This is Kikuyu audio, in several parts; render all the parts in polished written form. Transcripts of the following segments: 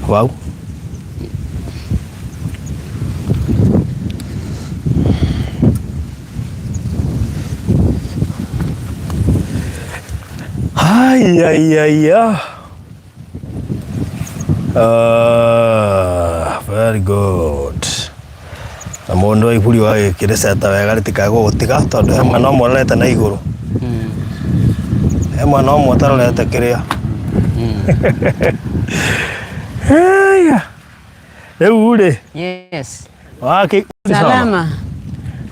Wow. Haya. Ah, very good. Na mũndũ wa iburi wagĩkĩrĩceta wega rĩtikae gũgũtiga tondũ he mwena ũmwe ũrorete na igũrũ. He mwena ũmwe ũtarorete kĩrĩa. Haya. Rĩu rĩ, Yes. wakĩ Salama.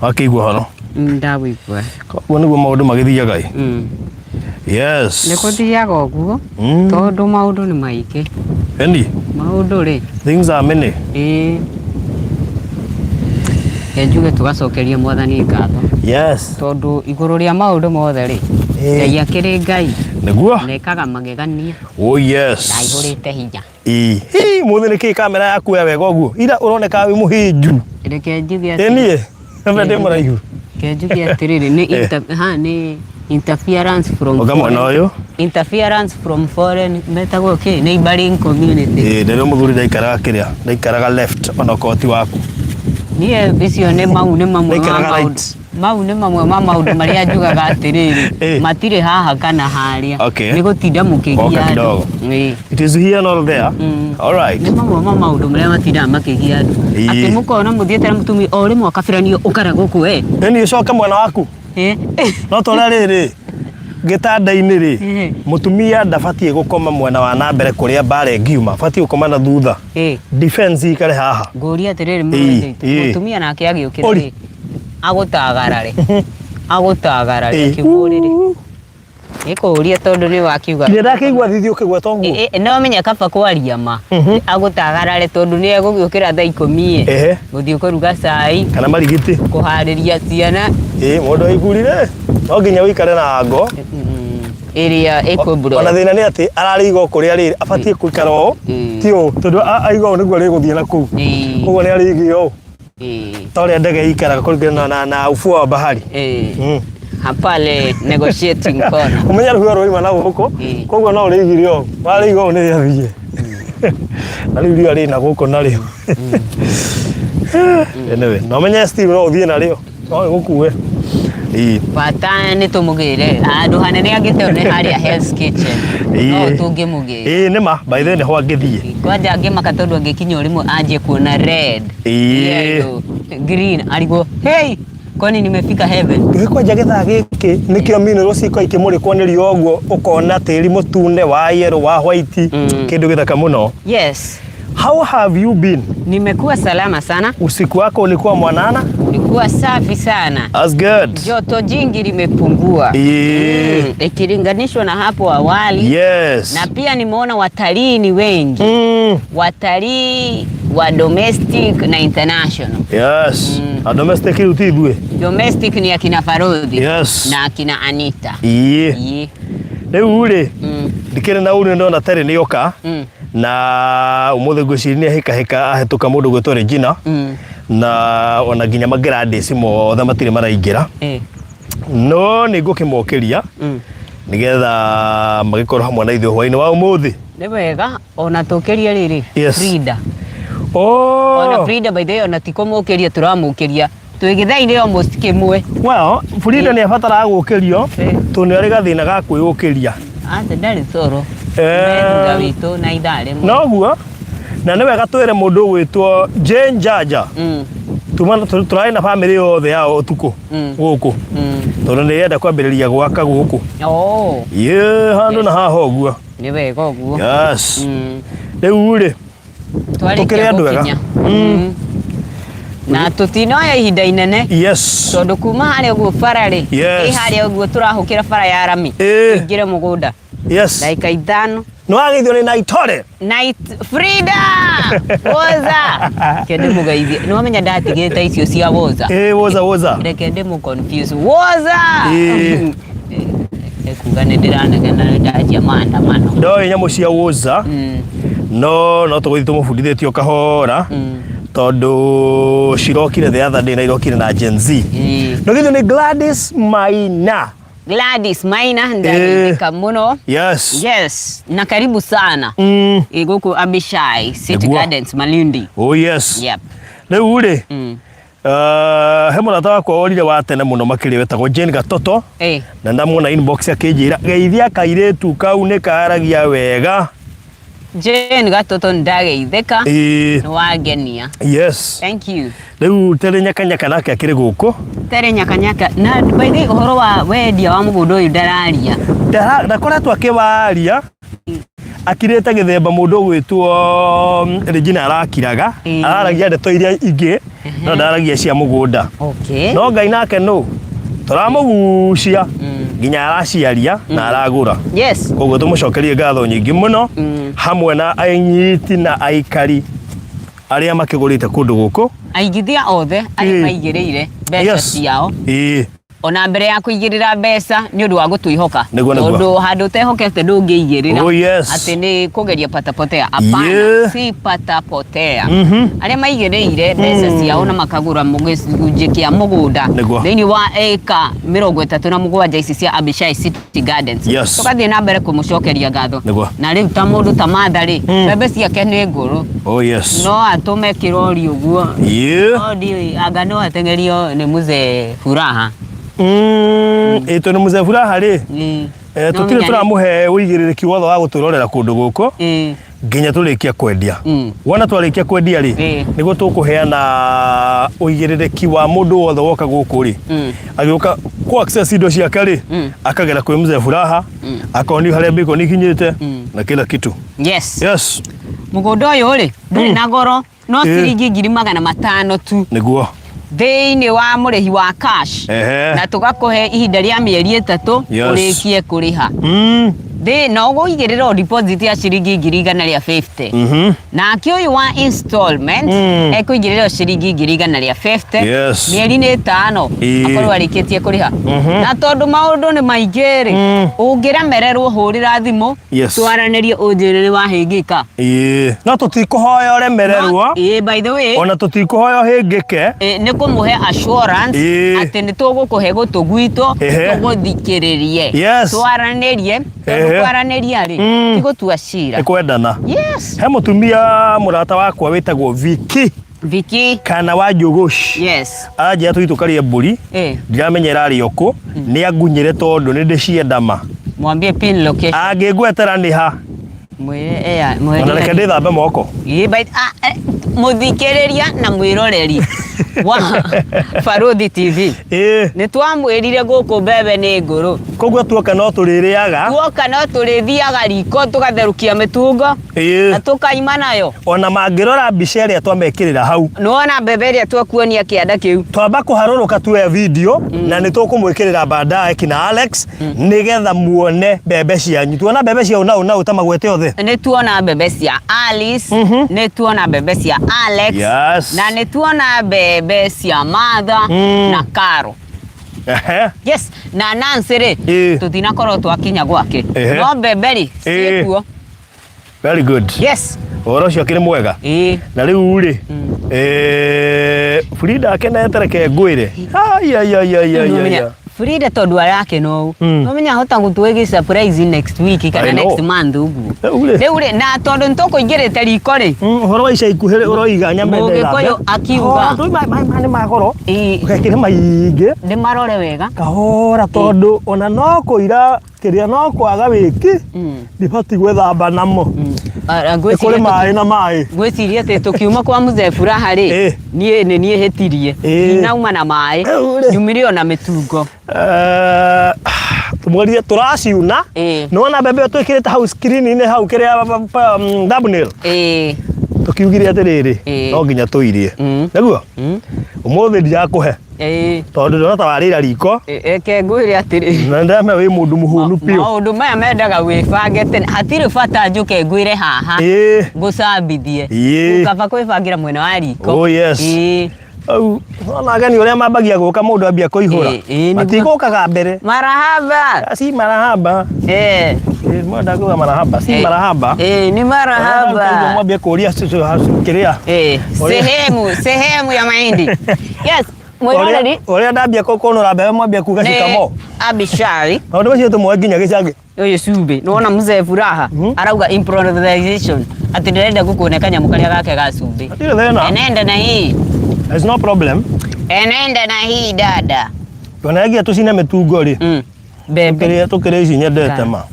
Wakĩigua horo. Ndawĩigua. Koguo nĩguo maũndũ magĩthiaga ĩ. Yes. Nĩ gũthiaga ũguo tondũ maũndũ nĩ maingĩ. Eni, Maũndũ rĩ, things are many. Ĩĩ. Reke njuge tũgacokeria mwathani ngatho. Yes. Tondũ igũrũ rĩa maũndũ mothe rĩ, Ĩĩ. Ngai akĩrĩ Ngai Nĩguo. na ekaga magegania Oh yes. na aihũrĩte hinya. Ĩĩ. Hii, mũthĩ nĩkĩ kamera yaku ya wega ũguo? Ira ũroneka wĩ mũhĩnju. Reke njuge Ĩ atĩrĩ, niĩ, nĩwe ndĩ mũraihu. reke njuge atĩrĩrĩ, nĩ ha, nĩ interference from Ũka mwena foreign- ũyũ. interference from foreign metagwo kĩ neighboring community. Ĩĩ, ndĩrĩ mũthuri ndaikaraga kĩrĩa, ndaikaraga left ona okorwo ti waku. Niĩ icio nĩ mau nĩ mamwe ma Ndaikaraga maũndũ right. mau nĩ mamwe ma maũndũ marĩa njugaga atĩrĩrĩ Eh. matirĩ haha kana harĩa Okay. nĩ gũtinda Oka mũkĩgia andũ kidogo. Ĩĩ. It is here not there. All right. Nĩ mamwe ma maũndũ marĩa matindaga makĩgia andũ Ĩĩ. atĩ mũkona mũthiĩte na mũtumia o rĩmwe akabiranio ũkara gũkũ we Ĩni ũcoke mwena waku. Eh. No tũrĩa rĩrĩ gĩtanda-inĩ rĩ Eh. mũtumia ndabatiĩ gũkoma mwena wa na mbere kũrĩa mbara ĩngiuma abatiĩ gũkoma na thutha Eh. defense ikare haha Ngũria atĩrĩrĩ Ĩĩ, mũrũ ĩĩ. mũtumia nake agĩũkĩra Ori. rĩ agũtagarare agũtagarare Ĩĩ. akĩgũrĩrĩ Nĩkũũria tondũ nĩ wakiuga. Nĩ ndakĩigua thithi ũkĩgweta ũguo. Ĩ- ĩ, No menya kaba kwaria ma. Agũtagarare tondũ nĩ egũgĩũkĩra thaa ikũmi ĩ. Ehe. Gũthiĩ kũruga cai, Kana marigiti. kũharĩria ciana. Ĩ mũndũ aigurire no nginya ũikare na ngo. Ĩrĩa ĩkũmbura. Ona thĩna nĩ atĩ ararĩiga o kũrĩa rĩrĩ abatiĩ gũikara ũũ ti ũũ tondũ aiga ũũ nĩguo rĩgũthiĩ na kũu. Koguo nĩ arĩigia ũũ. Ta ũrĩa ndege ikaraga kũringana na ufuo wa bahari. Pale negotiating corner. Ũmenye rũhuho rwauma na gũkũ koguo no ũrĩigire ũũ warĩiga ũũ nĩ rĩathiĩ. Na rĩu riũa rĩna gũkũ narĩo. Anyway, na ũmenye still no ũthiĩ narĩo no rĩgũkue. Ĩĩ. Bata nĩ tũmũgĩre handũ hanene angĩteo nĩ harĩa Hell's Kitchen. No tũngĩmũgĩra. Ĩĩ nĩ ma by the way nĩho angĩthiĩ. Kwanja angĩmaka tondũ angĩkinya o rĩmwe anjie kuona red. Ĩĩ. Yellow, green arigwo hey kwani nimefika heaven. Gĩ kwanja gĩthaa gĩkĩ nĩkĩo minerals ikoragwo ikĩmũrĩkwo nĩ riũa ũguo ũkona tĩri mũtune wa yellow wa white kĩndũ gĩthaka mũno. Yes. How have you been? Nimekuwa salama sana. Usiku wako ulikuwa mwanana? Ulikuwa safi sana. That's good. Joto jingi limepungua. Ikilinganishwa na hapo awali. Yes. Na pia nimeona watalii ni wengi. Watalii wa domestic na international. Yes. Na domestic rĩu ti ithuĩ. Domestic ni akina Farodhi. Yes. Na akina Anita. Ĩĩ. Ĩĩ. Rĩu rĩ, ndikĩrĩ na ũru nĩ ndona Terry nĩ oka. Na ũmũthĩ ngwĩciria nĩ ahĩkahĩka ahĩtũka mũndũ gwĩtwo Regina. Na ona nginya magradĩci mothe matirĩ maraingĩra. No nĩ ngũkĩmokĩria nĩgetha magĩkorwo hamwe na ithuĩ hwainĩ wa ũmũthĩ. Nĩ wega ona tũkĩrie rĩrĩ Yes. Frida. Oh. Ona Frida by the way ona ti kũmũkĩria tũramũkĩria twĩ gĩthaa-inĩ almost kĩmwe. Well, Frida nĩ abataraga gũkĩrio tondũ nĩ arĩ gathĩna ga kwĩũkĩria. Aca ndarĩ toro. Me thutha witũ na ithaa rĩmwe. Noguo na nĩ wega twĩre mũndũ ũgwĩtwo Jane Jaja. Tuma tũrarĩ na bamĩrĩ yothe yao ũtukũ gũkũ tondũ nĩ ĩrenda kwambĩrĩria gwaka gũkũ. Oh. Ĩĩ handũ na haha ũguo. Nĩ wega ũguo. Yes. Rĩu rĩ Twarĩkia tũkĩrĩ andũ ega. gũkinya. Na tũtinoya ihinda inene. Yes. Tondũ kuma harĩa ũguo bara rĩ, Yes. ĩ harĩa ũguo tũrahũkĩra bara ya rami. Ĩĩ. Tũingĩre mũgũnda. Yes. Ndagĩka ithano. Nĩ wageithio nĩ Naitore. Night Frida! Woza! Reke ndĩmũgeithie. Nĩ wamenya ndatigĩte icio cia woza. Ĩĩ woza woza. Reke ndĩmũ confuse. Woza! Ĩĩ. Ekuga nĩ ndĩranegena nĩ ndanjia maandamano. Ndoĩ nyamũ cia woza. No no tũgũthiĩ tũmũbundithĩtie o kahora. Tondũ cirokire the other day na irokire na Gen Z. Ĩĩ. No githĩ nĩ Gladys Maina. Gladys Maina ndageithĩka mũno. Yes. Yes, na karibu sana. Ĩ gũkũ Abishai City Nĩguo. Gardens Malindi. Oh yes. Yep. Rĩu rĩ, he mũrata wakwa worire wa tene mũno makĩria wetagwo Jane Gatoto. Na ndamuona inbox akĩnjĩra geithia kairĩtu kau nĩ karagia wega. Jane Gatoto ndageithĩka. Nĩ wangenia. Yes. Thank you. Rĩu Terĩ Nyakanyaka nake akĩrĩ gũkũ. Terĩ Nyakanyaka na by the way ũhoro wa wendia wa mũgũnda ũyũ ndararia. Ndakoretwo akĩwaria akirĩte gĩthemba mũndũ ũgwĩtwo Regina arakiraga. Araragia ndeto iria ingĩ no ndaragia cia mũgũnda. Okay. No Ngai nake nũ tũramũgucia nginya araciaria na aragũra. Yes. Koguo tũmũcokerie ngatho nyingĩ mũno hamwe na anyiti na aikari arĩa makĩgũrĩte kũndũ gũkũ. Aigithia othe arĩa maigĩrĩire mbeca ciao. Ona mbere ya kũigĩrĩra mbeca nĩ ũndũ wa gũtwĩhoka. Nĩguo, nĩguo. Tondũ handũ ũtehokete ndũngĩigĩrĩra. Oh, yes. Atĩ nĩ kũgeria patapotea. Hapana, si patapotea. Arĩa maigĩrĩire mbeca ciao na makagũra gĩcunjĩ kĩa mũgũnda thĩinĩ wa ĩka 37 ici cia Abishai City Gardens. Yes. Tũgathiĩ na mbere kũmũcokeria ngatho. Nĩguo. Na rĩu ta mũndũ ta Martha rĩ, mbembe ciake nĩ ngũrũ. Oh yes. No atũme kĩrori ũguo. No ndiũĩ anga no ateng'erio nĩ mzee Furaha. Ĩ tondũ mzee Furaha rĩ, No tũtirĩ menya nĩ- tũramũhe ũigĩrĩrĩki wothe wa gũtwĩrorera kũndũ gũkũ nginya tũrĩkie kwendia. Wona twarĩkia kwendia rĩ, nĩguo tũkũheana ũigĩrĩrĩki wa mũndũ wothe woka gũkũ rĩ, agĩũka kũ access indo ciake rĩ, akagera kwĩ mzee Furaha, akonio harĩa bacon ikinyĩte na kila kitu. Yes. Yes. Mũgũnda ũyũ rĩ, ndũrĩ na goro, no ciringi 500,000 tu. Nĩguo. Thĩinĩ wa mũrĩhi wa cash. Na tũgakũhe ihinda rĩa mĩeri 3 ũrĩkie kũrĩha. Na ũgũigĩrĩra o deposit ya ciringi 150,000. Nake ũyũ wa installment ekũigĩrĩra o ciringi 150,000. Yes. Mĩeri nĩ 5 akorwo arĩkĩtie kũrĩha. Na tondũ maũndũ nĩ maingĩ rĩ, ũngĩremererwo hũrĩra thimũ, twaranĩrie ũnjĩre nĩ wahĩngĩka. No tũtikũhoya ũremererwo. By the way, ona tũtikũhoya ũhĩngĩke. Nĩ kũmũhe assurance atĩ nĩ tũgũkũhe gũtũ gwitũ, tũgũthikĩrĩrie. Twaranĩrie. Tondũ kwaranĩria rĩ, ti gũtua cira. Nĩ kwendana. Yes. He mũtumia mũrata wakwa wĩtagwo Vicky. Vicky. Kana wa Njũgũci. Yes. Aranjĩra tũthiĩ tũkarĩe mbũri. Ndiramenya ĩrarĩ kũ. Nĩ angunyĩre tondũ nĩ ndĩcienda ma. Mwambie pin location. Angĩngwetera nĩ ha? Mwĩre, mwĩre. Ona reke ndĩthambe moko. Ĩ, but, mũthikĩrĩria na mwĩroreri wa Barũthi TV. Nĩ twamwĩrire gũkũ mbembe nĩ ngũrũ. Koguo tuoka no tũrĩrĩaga. Tuoka no tũrĩthiaga riko tũgatherũkia mĩtungo. Na tũkaima nayo. Ona mangĩrora mbica ĩrĩa twamekĩrĩra hau. Nĩwona mbembe ĩrĩa twakuonia kĩanda kĩu. Twamba kũharũrũka tuoya video na nĩ tũkũmwĩkĩrĩra baadaye kina Alex nĩgetha muone mbembe cianyu. Tuona mbembe cia ũna ũna ta magwete othe. Nĩ tuona mbembe cia Alice, nĩ tuona mbembe cia Alex, na nĩ tuona mbembe cia Martha na Caro. Yes, na Nancy rĩ, tũtinakorwo twakinya gwake. No mbembe rĩ, ciĩkuo. Very good. Yes. Ũhoro ũcio ũkĩrĩ mwega. Na rĩu rĩ, Frida akenete reke ngwĩre. Ai, ai, ai, ai, ai, ai, ai. Frida tondũ arakena ũũ. No menya ahota gũtwĩgĩ surprise next week kana I know. next month ũguo. Rĩu rĩ. Rĩu rĩ, na tondũ nĩtũkũingĩrĩte riko rĩ. Ũhoro wa ica ikuhĩ rĩ, ũroiga nyambe Mũgĩkũyũ ndĩthambe. akiuga. Kahora, tũi maĩ nĩ ma goro. Ũgekĩre maingĩ. Ndĩmarore wega. Kahora tondũ ona no kũira kĩrĩa no kwaga wĩki, ndibatiĩ gwĩthamba namo. Nĩ kũrĩ maĩ na maĩ. Ngwĩciria atĩ tũkiuma kwa mzee Furaha rĩ, niĩ nĩ niĩ hĩtirie. Ndinauma na maĩ, nyumire ona mĩtungo. Tũmwĩrire tũraciuna. Nĩwona mbembe ĩyo twĩkĩrĩte hau screen-inĩ hau kĩrĩa, thumbnail? Tũkiugire atĩrĩrĩ, no nginya tũirie. Nĩguo? Ũmũthĩ ndirakũhe. Tondũ ndĩrona ta warĩra riko. Reke ngwĩre atĩrĩ. Na ndĩramenya wĩ mũndũ mũhũnu biũ. Maũndũ maya mendaga wĩbange tene. Hatirĩ bata njũke ngwĩre haha. Ngũcambithie. Kaba kwĩbangĩra mwena wa riko. Oh, yes. Au, ona ageni ũrĩa mambagia gũka mũndũ ambia kũihũra. Matigũkaga mbere. Marahaba. Si marahaba. Mwenda kuga marahaba. Si marahaba. Ni marahaba. Mwambie kũria kĩrĩa. Sehemu, sehemu ya mahindi. Yes. Mwĩroreri Ũrĩa ndambia kũnũra mbembe mwambia kuga nĩ shikamo. Abishai Maũndũ macio tũmoe nginya gĩcagi. Ũyũ cumbĩ nĩwona mzee Furaha arauga improvisation atĩ ndĩrenda gũkũne kanyamũ karĩa gake ga cumbĩ. Hatirĩ thĩna. Enenda na hii. There's no problem. Enenda na hii dada. Tuonagia tũcine mĩtungo rĩ. Mbembe. Tũkĩrĩa tũkĩrĩa ici nyendete ma.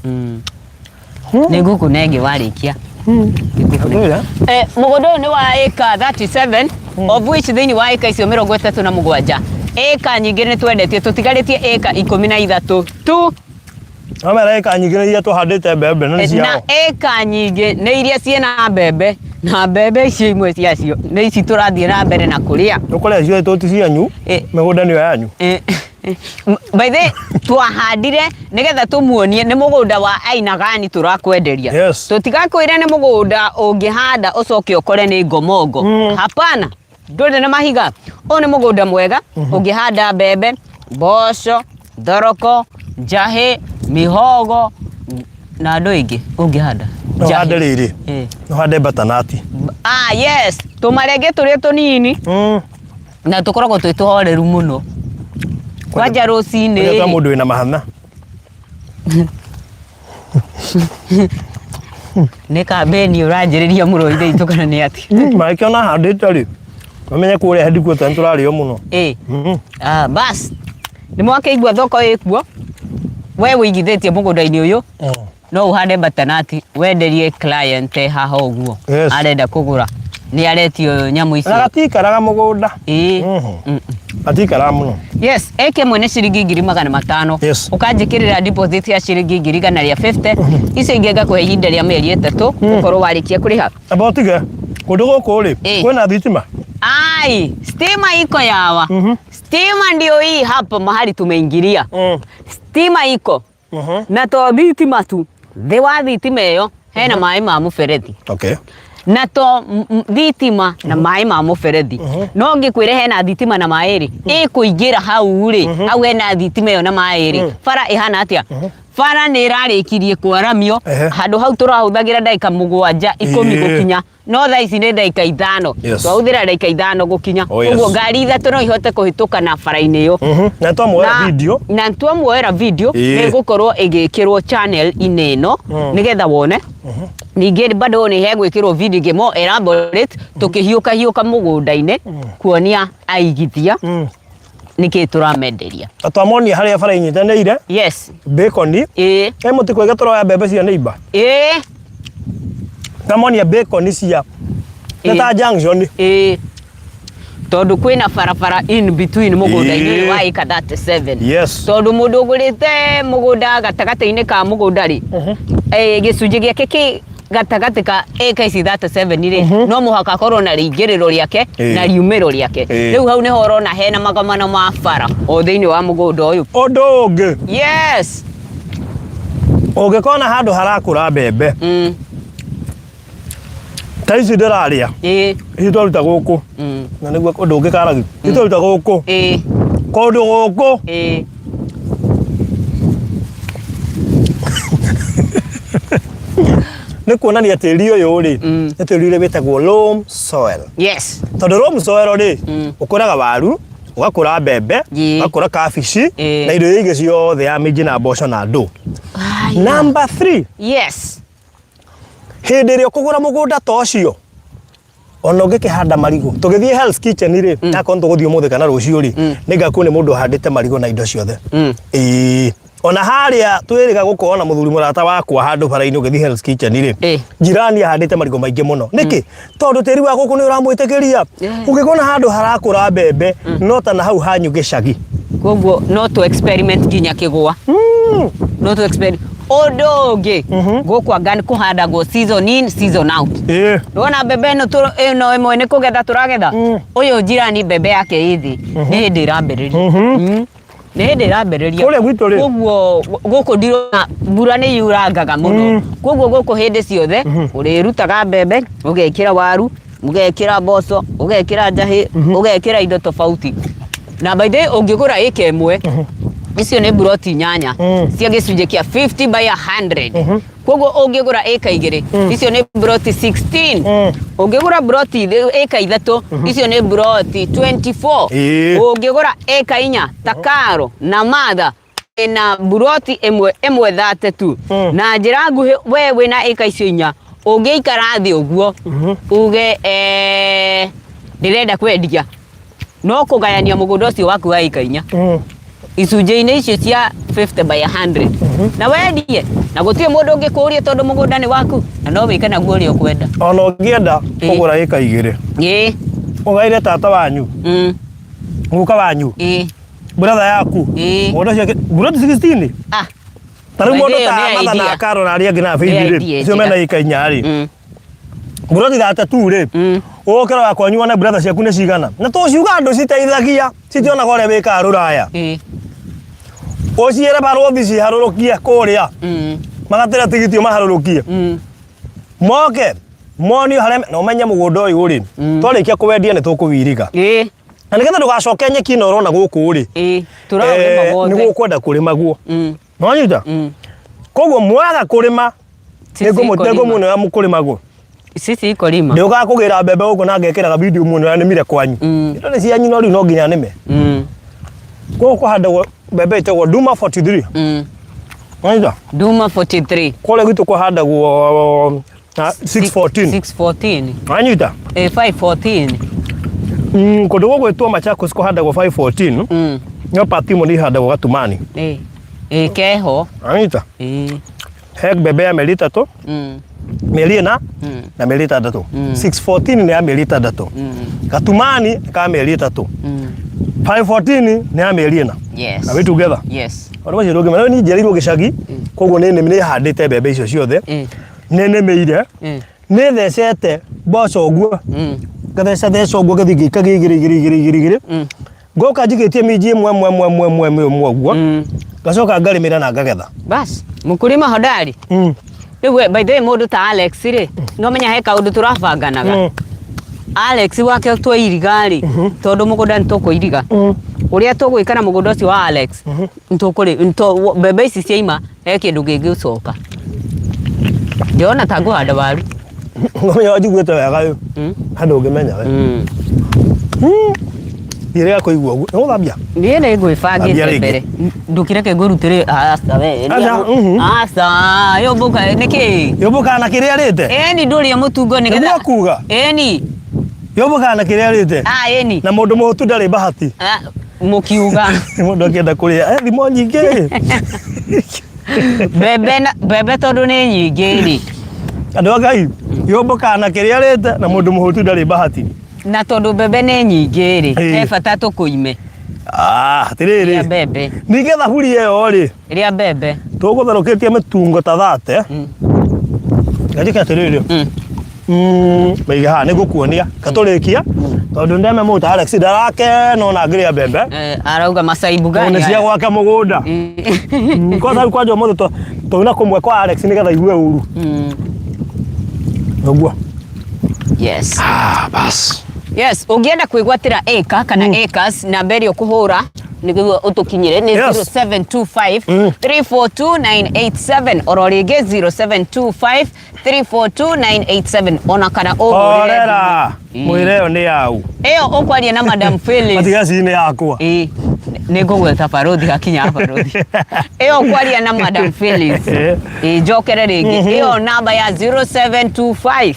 Nĩ ngũkũne ĩngĩ warĩkia. Nĩngũkũne. Hatirĩ. Mũgũnda ũyũ nĩ wa ĩka 37 of which thĩinĩ wa ĩka icio 37 ĩka nyingĩ nĩ twendetie tũtigarĩtie ĩka 13 tu. No mera ĩka nyingĩ nĩ iria tũhandĩte mbembe na nĩ Na ciao. ĩka nyingĩ nĩ iria ciĩna mbembe na mbembe icio imwe ciacio nĩ ici tũrathiĩ na mbere na kũrĩa. Tũkũrĩa cio tũ ti cianyu. Mĩgũnda nĩyo yanyu. By the way, twahandire nĩgetha tũmuonie nĩ mũgũnda wa aina gani tũrakwenderia. Tũtigakwĩre nĩ mũgũnda ũngĩhanda ũcoke ũkore nĩ ngomongo. Hapana, ndũrĩ na mahiga. Ũyũ nĩ mũgũnda mwega ũngĩhanda mbembe, mboco, thoroko, njahĩ, mihogo na andũ aingĩ ũngĩhanda. No ũhande rĩrĩ. No ũhande butternut. Ah, yes, tũmarenge tũrĩa tũnini na tũkoragwo twĩ tũhoreru mũno. Kwanja rũcinĩ Kwanja ta mũndũ wĩna mahana. Nĩ kambeni ũranjĩrĩria mũno ithe itũ kana nĩ atĩa? Magĩkĩona handĩte rĩ, mamenye kũrĩa headquarter nĩ tũrarĩo mũno. Ah, bas nĩ mwakĩigua thoko ĩkuo. We wĩigithĩtie mũgũnda-inĩ ũyũ no ũhande butternut wenderie client haha ũguo arenda kũgũra nĩ aretio nyamũ icio. Na gatikaraga mũgũnda. Gatikaraga mũno. Yes, ĩka ĩmwe nĩ ciringi 500,000. Ũkanjĩkĩrĩra deposit ya ciringi 150,000. Icio ingĩ ngakũhe ihinda rĩa mĩeri 3 ũkorwo warĩkia kũrĩha. Amba ũtige kũndũ gũkũ rĩ kwĩna thitima? Ai, stima iko yawa. Stima ndio hii hapa mahali tumeingilia. Stima iko. Na to thitima tu thĩ wa thitima ĩyo hena maĩ ma mũberethi. Na to thitima na maĩ ma mũberethi. No ngĩkwĩre hena thitima na maĩ rĩ, ĩkũingĩra hau rĩ, hau hena thitima ĩyo na maĩ rĩ, bara ĩhana atĩa? Bara nĩ ĩrarĩkirie kwaramio, handũ hau tũrahũthagĩra ndagĩka 7 10 gũkinya. No thaa ici nĩ ndagĩka 5. Twahũthĩra ndagĩka 5 gũkinya. Koguo ngari 3 no ihote kũhĩtũka na bara-inĩ ĩyo. Na twamuoera video. Na twamuoera video nĩ ĩgũkorwo ĩgĩkĩrwo channel-inĩ ĩno nĩgetha wone. Ningĩ bado nĩ hegwĩkĩrwo video ĩngĩ more elaborate tũkĩhiũka hiũka mũgũnda-inĩ kuonia aigithia nĩkĩ tũramenderia. Na twamonia harĩa bara inyitanĩire. Bacon. He mũtĩ kwega tũroya mbembe cia neighbor. Twamonia bacon cia nĩ ta junction. Tondũ kwĩna barabara in between mũgũnda-inĩ ũyũ wa ĩka 37. Tondũ mũndũ ũgũrĩte mũgũnda gatagatĩ-inĩ ka mũgũnda rĩ, gĩcunjĩ gĩake kĩ gatagatĩ ka ĩka ici 37 rĩ, no mũhaka akorwo na rĩingĩrĩro rĩake na riumĩro rĩake. Rĩu hau nĩho ũrona hena magomano ma bara o thĩinĩ wa mũgũnda ũyũ. Ũndũ ũngĩ. Ũngĩkona handũ harakũra mbembe. Ta ici ndĩrarĩa. Ici twaruta gũkũ. Na nĩguo ũndũ ũngĩ karagi. Ici twaruta gũkũ. Kũndũ gũkũ. Nĩ kuonania tĩri ũyũ rĩ, nĩ tĩri ũrĩa wĩtagwo loam soil. Tondũ loam soil rĩ, ũkũraga waru, ũgakũra mbembe, ũgakũra kabici, na indo iria ingĩ ciothe ya minji na mboco na ndũ. Number 3. Hĩndĩ ĩrĩa ũkũgũra mũgũnda ta ũcio, ona ũngĩkĩhanda marigũ, tũgĩthiĩ Hell's Kitchen rĩ, akorwo tũgũthiĩ ũmũthĩ kana rũciũ rĩ, nĩngakuo nĩ mũndũ ũhandĩte marigũ na indo ciothe. Ona harĩa twĩrĩga gũkorwo na mũthuri mũrata wakwa handũ bara-inĩ ũgĩthiĩ Hell's Kitchen rĩ, jirani ahandĩte marigũ maingĩ mũno. Nĩkĩ? Tondũ tĩri wa gũkũ nĩ ũramwĩtĩkĩria. Ũngĩkona handũ harakũra mbembe, no ta na hau hanyu gĩcagi. Koguo no tũ experiment nginya kĩgwa. No tũ experiment. Ũndũ ũngĩ, gũkũ anga kũhandagwo season in, season out. Nĩwona mbembe ĩno ĩno ĩmwe nĩ kũgetha tũragetha? Ũyũ jirani mbembe yake ĩ thĩ, nĩ hĩndĩ ĩrambĩrĩria. Nĩ hĩndĩ ĩrambĩrĩria. Kũrĩa gwitũ rĩ? Koguo gũkũ ndirona mbura nĩ yurangaga mũno. Koguo gũkũ hĩndĩ ciothe ũrĩrutaga mbembe, ũgekĩra waru, ũgekĩra mboco, ũgekĩra njahĩ, ũgekĩra indo tofauti. Na by the way ũngĩgũra ĩka ĩmwe, icio nĩ mburoti 8 cia gĩcunjĩ kĩa 50 by 100. Koguo ũngĩgũra ĩka igĩrĩ, icio nĩ mburoti 16. Ũngĩgũra mburoti ĩka ithatũ, icio nĩ mburoti 24. Ũngĩgũra ĩka inya ta Karo na Martha na mburoti ĩmwe ĩmwe thate tu. Na njĩra nguhĩ, we wĩna ĩka icio inya, ũngĩikara thĩ ũguo uge ndĩrenda kwendia, no kũgayania mũgũnda ũcio waku wa ĩka inya icunjĩ-inĩ icio cia 50 by 100 na wendie, na gũtirĩ mũndũ ũngĩkũria tondũ mũgũnda nĩ waku na no wĩke naguo ũrĩa ũkwenda. Ona ũngĩenda kũgũra ĩka igĩrĩ, ũgaĩre tata wanyu, guka wanyu, brother yaku, mũgũnda ũcio mburoti 16. Ta rĩu By the mũndũ way, ta nĩ Martha na idea. Karo na arĩa angĩ na Nĩ Faith rĩ, idea acio mena njega. ĩka inya rĩ, mburoti thate tu rĩ, ũkĩra wa kwanyu wone brother ciaku nĩ cigana, na tũciuga andũ citeithagia, citionaga ũrĩa wĩkaga rũraya. Ũciĩre barũthi ciharũrũkie kũrĩa, magatĩra tigiti ũmaharũrũkie, moke monio harĩa, na ũmenye mũgũnda ũyũ rĩ, twarĩkia kũwendia nĩ tũkũwiriga, na nĩgetha ndũgacoke nyeki ĩno ũrona gũkũ rĩ, Tũraũrĩma wothe. Nĩ gũkwenda kũrĩmagwo. Nĩwanyita? Koguo mwaga kũrĩma, Sisi iko lima. nĩngũmuonera mũkũrĩmagwo. Sisi iko lima. Ndĩũkaga kũgĩra mbembe gũkũ na ngekĩraga video muone ũrĩa nĩmire kwanyu. Indo nĩ cianyu, no rĩu no nginya nĩme. Gũkũ kũhandagwo mbembe ĩtagwo Duma 43. Wanyita? Duma 43. Kũrĩa gwitũ kũhandagwo 614. 614. Wanyita? 514. Kũndũ gũgwĩtwo Machakos kũhandagwo 514. No part imwe nĩ ihandagwo Gatumani. Keho. Wanyita? He mbembe ya mĩeri 3, mĩeri 4 na mĩeri 6. 614 nĩ ya mĩeri 6. Gatumani nĩ ka mĩeri 3. 514 nĩ ya mĩeri 4. Are we together? Yes. Ũndũ ũcio ndũngĩmenya. Niĩ njiarĩirwo gĩcagi, koguo nĩ nĩ handĩte mbembe icio ciothe, nĩ nĩmĩire, nĩ thecete mboco ũguo, ngatheca theca ũguo, ngathiĩ ngĩikagia igĩrĩ igĩrĩ igĩrĩ igĩrĩ igĩrĩ, ngoka njigĩtie minji ĩmwe ĩmwe ĩmwe ĩmwe ĩmwe ĩmwe ĩmwe ũguo, ngacoka ngarĩmĩra na ngagetha. Bas, mkulima hodari. Rĩu we, by the way, mũndũ ta Alex rĩ, no menya he kaũndũ tũrabanganaga. Alex wake twairiga rĩ, tondũ mũgũnda nĩ tũkũiriga. Ũrĩa tũgwĩka na mũgũnda ũcio wa Alex, nĩtũkũrĩ mbembe ici ciaima, he kĩndũ kĩngĩcoka. Ndĩrona ta ngũhanda waru. Ngomenya wanjiguĩte wega ĩ, handũ ũngĩmenya we. Thiĩrĩga kũigua ũguo. Nĩ gũthambia? Niĩ nĩ ngwĩbangĩte Thambia rĩngĩ. mbere. Ndũkĩreke ngũrutĩre aca we. Aca, Aca, yũmbũka nĩkĩ? Yũmbũkaga na kĩrĩa arĩte? Ĩni ndũrĩe mũtungo nĩgetha. Nĩguo kuga? Ĩni. Yũmbũkaga na kĩrĩa arĩte? Ah, ĩni. Na mũndũ mũhũtu ndarĩ bahati. Ah, mũkiuga. Mũndũ akĩenda kũrĩa thimo nyingĩ. Mbembe na mbembe tondũ nĩ nyingĩ rĩ. Andũ a Ngai, yũmbũkaga na kĩrĩa arĩte, na mũndũ mũhũtu ndarĩ bahati. Na tondũ mbembe nĩ nyingĩ rĩ, he bata tũkũime. Ah, atĩrĩrĩ. Rĩa mbembe. Ningĩ thaburia ĩyo rĩ, Rĩa mbembe. Tũgũtherũkĩtie mĩtungo ta thate. Ngajĩke atĩrĩrĩ. Mĩige haha nĩngũkuonia katũrĩkia, tondũ ndeme mũndũ ta Alex ndarakena ona ngĩrĩa mbembe. Arauga macaibu Tondũ gani nĩ cia haya? gwake mũgũnda. Kwanza rĩu kwanja ũmũthĩ twauna kũmwe kwa Alex nĩgetha igue ũru. Ũguo. Yes. Ah, bas. Yes, ũngĩenda kwĩgwatĩra acre kana acres, namba ĩrĩa ũkũhũra nĩguo ũtũkinyĩre nĩ 0725 342 987, oro rĩngĩ 0725 342 987, ona kana ũhũrĩre Horera. thimũ. Mwĩre ĩyo nĩ yau. Ĩyo ũkwaria na Madam Phyllis. Matigaci nĩ yakwa. Ĩĩ, nĩ ngũgweta barothi hakinya barothi. Ĩyo ũkwaria na Madam Phyllis. Ĩĩ, njokere rĩngĩ. Ĩyo namba ya 0725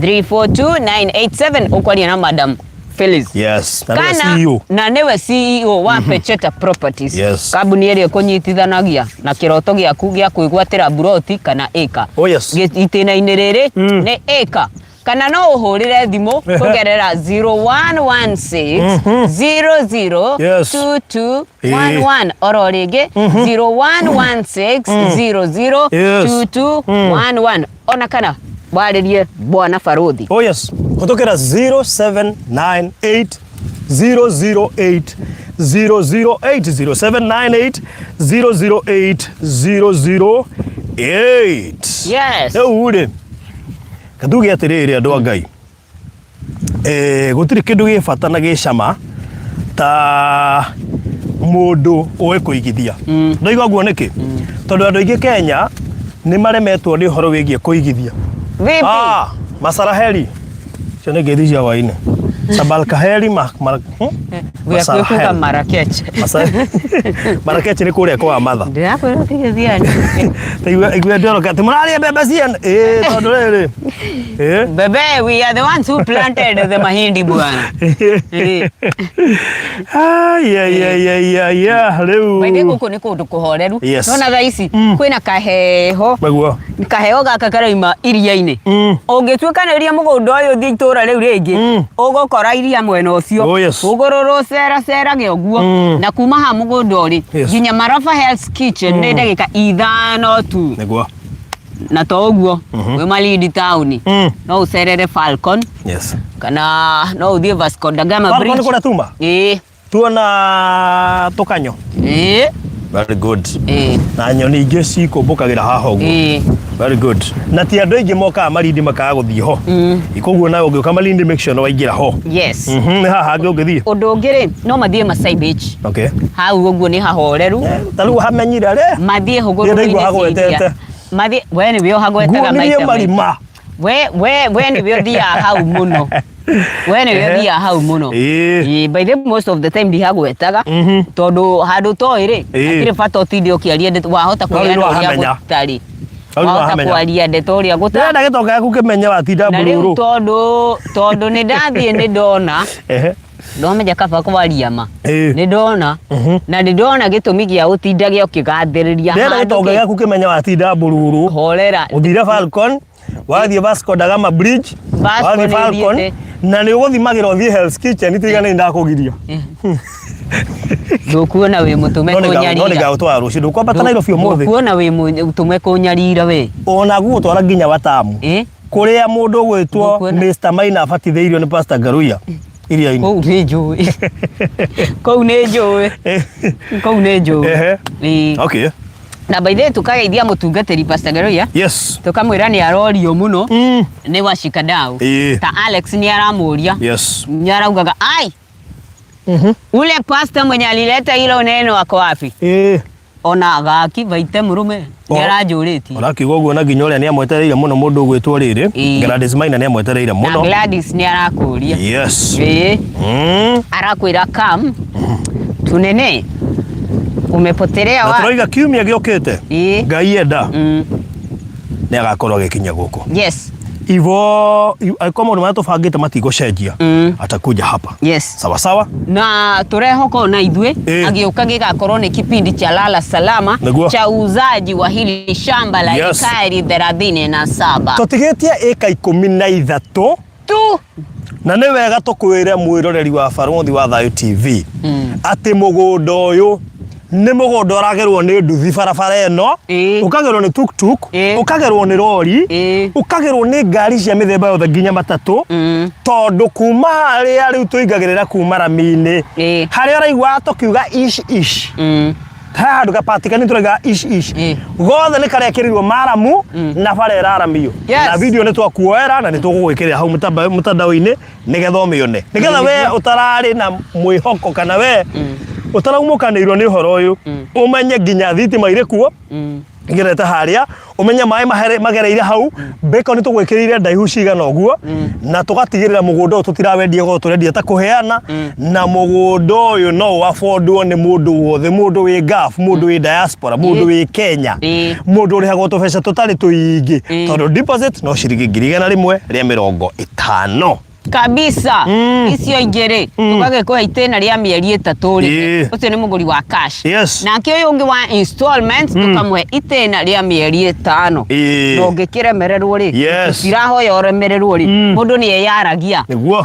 342 987, ũkwaria na Madam Phyllis. Yes. Na nĩwe Kana CEO. na nĩwe CEO wa Pecheta Properties. Kambuni ĩrĩa ĩkũnyitithanagia na kĩroto gĩaku gĩa kwĩgwatĩra mburoti kana ĩka. Oh yes. Itĩna-inĩ rĩrĩ nĩ ĩka, kana no ũhũrĩre thimũ kũgerera 0116 00 2211, oro rĩngĩ 0116 00 2211, ona kana warĩrie bwana barothi. Oh yes. Kutokera 0798 008 008, 0798 008 008. Rĩu rĩ, katuge atĩrĩrĩ, andũ a Ngai, gũtirĩ kĩndũ gĩ bata na gĩ cama ta mũndũ ũĩ kũigithia. Ndoiga ũguo nĩkĩ? Tondũ andũ aingĩ Kenya Nĩ maremetwo nĩ ũhoro wĩgiĩ kũigithia. Vipi? Ah, Masaraheri. Cio nĩ ngeithi cia hwainĩ. Sabalkaheri ma, ma, Gũkuĩ kuga Marrakech. Marrakech nĩ kũrĩa kwa Matha. Ndĩrakwĩra ũtige ciana. Igua igua ndĩroka atĩ mũrarĩa mbembe ciana. Ĩĩ tondũ rĩrĩ. Ĩĩ. Bebe, we are the ones who planted the mahindi bwana. Ĩĩ. Ai ai ai ai ai ai rĩu. Maithe gũkũ nĩ kũndũ kũhoreru. Yes. Nona thaa ici kwĩna kaheho. Maguo. Kaheho gaka karaima iria-inĩ. Ũngĩtuĩkanĩria mũgũnda ũyũ ũthiĩ itũũra rĩu rĩngĩ, ũgũkora iria mwena ũcio. Oh, yes. Ũgũrũrũ ũceracerage ũguo. Na kuma haha mũgũnda ũrĩ Yes. nginya Maraba Health Kitchen nĩ ndagĩka 5 tu. Nĩguo. Na to ũguo wĩ Malindi taũni no ũcerere Falcon Yes. kana no ũthiĩ Vasco da Gama Falcon nĩ Bridge. kũrĩa tuma? Ĩĩ. Tuona tũkanyo. Ĩĩ. Very good. Ĩĩ. Na nyoni ingĩ cikũmbũkagĩra haha ũguo. Ĩĩ. Very good. Na ti andũ aingĩ mokaga Malindi makaga gũthiĩ ho. Koguo nawe ũngĩũka Malindi make sure nĩ waingĩra ho. Yes. Nĩ haha hangĩ ũngĩthiĩ. Ũndũ ũngĩ rĩ, no mathiĩ Masai Beach. Okay. Hau ũguo nĩ hahoreru. Ta rĩu hamenyire rĩ. Mathiĩ Niĩ hũgũrũrũ-inĩ ndaigua cia hagwetete. iria. Mathiĩ, we nĩwe ũhagwetaga Nguonirie maita maingĩ. marima. We nĩwe ũthiaga hau mũno. We nĩwe ũthiaga hau mũno. Ĩĩ. Ĩĩ, by the way, most of the time ndihagwetaga tondũ handũ toĩ rĩ, Ĩĩ. hatirĩ bata ũtinde ũkĩaria ndeto, wahota No, rĩu kũheana ũrĩa nĩwahamenya. gũtarĩ. Hau Wahota nĩwahamenya. kwaria ndeto ũrĩa gũtarĩ. Ndĩrenda gĩtonga gĩaku kĩmenye watinda Na rĩu mbururu. tondũ nĩ ndathiĩ nĩ ndona Ehe. Ndomenya kaba kwaria ma. Ĩĩ. Nĩ ndona na nĩ ndona gĩtũmi gĩa ũtindage ũkĩgathĩrĩria Ndĩrenda handũ gĩtonga kĩ- gĩaku kĩmenye watinda mbururu. Horera. Ũthire Falcon, wathiĩ Vasco da Gama Bridge, Vasco wathiĩ nĩ Falcon, thiĩte. na nĩ ũgũthimagĩra ũthiĩ Hell's Kitchen tiga nĩ ndakũgiria. Ndũkuona wĩ mũtũme No nĩ kũnyarira. ngagũtwara rũciũ, ndũkwambata Nairobi ũmũthĩ. Ndũkuona wĩ mũtũme kũnyarira we. Ona gũgũtwara nginya Watamu. Ĩ? Kũrĩa mũndũ ũgwĩtwo Ndũkuona. Mr Maina abatithĩirio nĩ Pastor Ngaruiya iria-inĩ. Kũu nĩ njũĩ. Kũu nĩ njũĩ. Kũu nĩ njũĩ. Ehe. Ĩ. Okay. Na by the way tukageithia mũtungatĩri Pastor Ngaruiya. Yes. Tukamwĩra nĩ arorio mũno nĩ washikadau. Ĩĩ. Ta Alex nĩ aramũria. Yes. Nĩ araugaga ai ule pastor mwenye alileta hilo neno ako wapi? Ĩĩ. Ona gaki vaite mũrũme nĩ O- aranjũrĩtie. Ũrakiuga ũguo na nginya ũrĩa nĩ amwetereire mũno mũndũ ũgwĩtwo rĩrĩ. Ĩĩ. Gladys Maina nĩ amwetereire Na mũno. Gladys nĩ arakũria. Yes. Ĩĩ. Arakwĩra kam tunene umepotelea Na wapi? tũroiga kiumia gĩũkĩte. Ĩĩ. Ngai enda nĩ agakorwo agĩkinya gũkũ. Yes. Ivo angĩkorwo maũndũ marĩa tũbangĩte matigũcenjia atakuja hapa. Yes. Sawa sawa. Na turehoka ona ithuĩ Ĩĩ. agĩũka gĩgakorwo nĩ kipindi cha lala salama Nĩguo. cha uuzaji wa hili shamba la Yes. ekari 37 Tũtigĩtie ĩka 13 tu. Na nĩ wega tũkwĩre mwĩroreri wa Barũthi wa Thayũ TV atĩ mũgũnda ũyũ nĩ mũgũnda ũragerwo nĩ nduthi barabara ĩno, Ĩĩ. ũkagerwo nĩ tuktuk, Ĩĩ. ũkagerwo nĩ rori, Ĩĩ. ũkagerwo nĩ ngari cia mĩthemba yothe nginya matatũ, tondũ kuma harĩa rĩu tũingagĩrĩra kuma rami-inĩ Ĩĩ. harĩa ũraigua tũkiuga ish ish, he handũ gapatikani tũraiga ish ish, Ĩĩ. gothe nĩ karekĩrĩirwo maramu na bara ĩraramio. Yes. Na video nĩ twakuoera na nĩ tũgũgwĩkĩrĩra hau mũtandao-inĩ nĩgetha ũmĩone, nĩgetha we ũtararĩ na mwĩhoko kana we ũtaraumũkanĩirwo nĩ ũhoro ũyũ ũmenye nginya thitima irĩ kuo igerete harĩa, ũmenye maĩ magereire hau, bacon tũgwĩkĩrĩire ndaihu cigana ũguo, na tũgatigĩrĩra mũgũnda ũyũ tũtirawendia goro, tũrendia ta kũheana, na mũgũnda ũyũ no ũafordwo nĩ mũndũ wothe, mũndũ wĩ Gulf, mũndũ wĩ diaspora, mũndũ wĩ Kenya, Ĩĩ. mũndũ ũrĩhagwo tũbeca tũtarĩ tũingĩ, Ĩĩ. tondũ deposit no ciringi 150,000 kabisa. Icio ingĩ rĩ, tũgagĩkũhe itĩna rĩa mĩeri 3 rĩ. Ĩĩ. Ũcio nĩ mũgũri wa cash. Yes. Nake ũyũ ũngĩ wa installment tũkamũhe itĩna rĩa mĩeri 5. Ĩĩ. Na ũngĩkĩremererwo rĩ, Yes. tũtirahoya ũremererwo rĩ, mũndũ nĩ eyaragia. Nĩguo.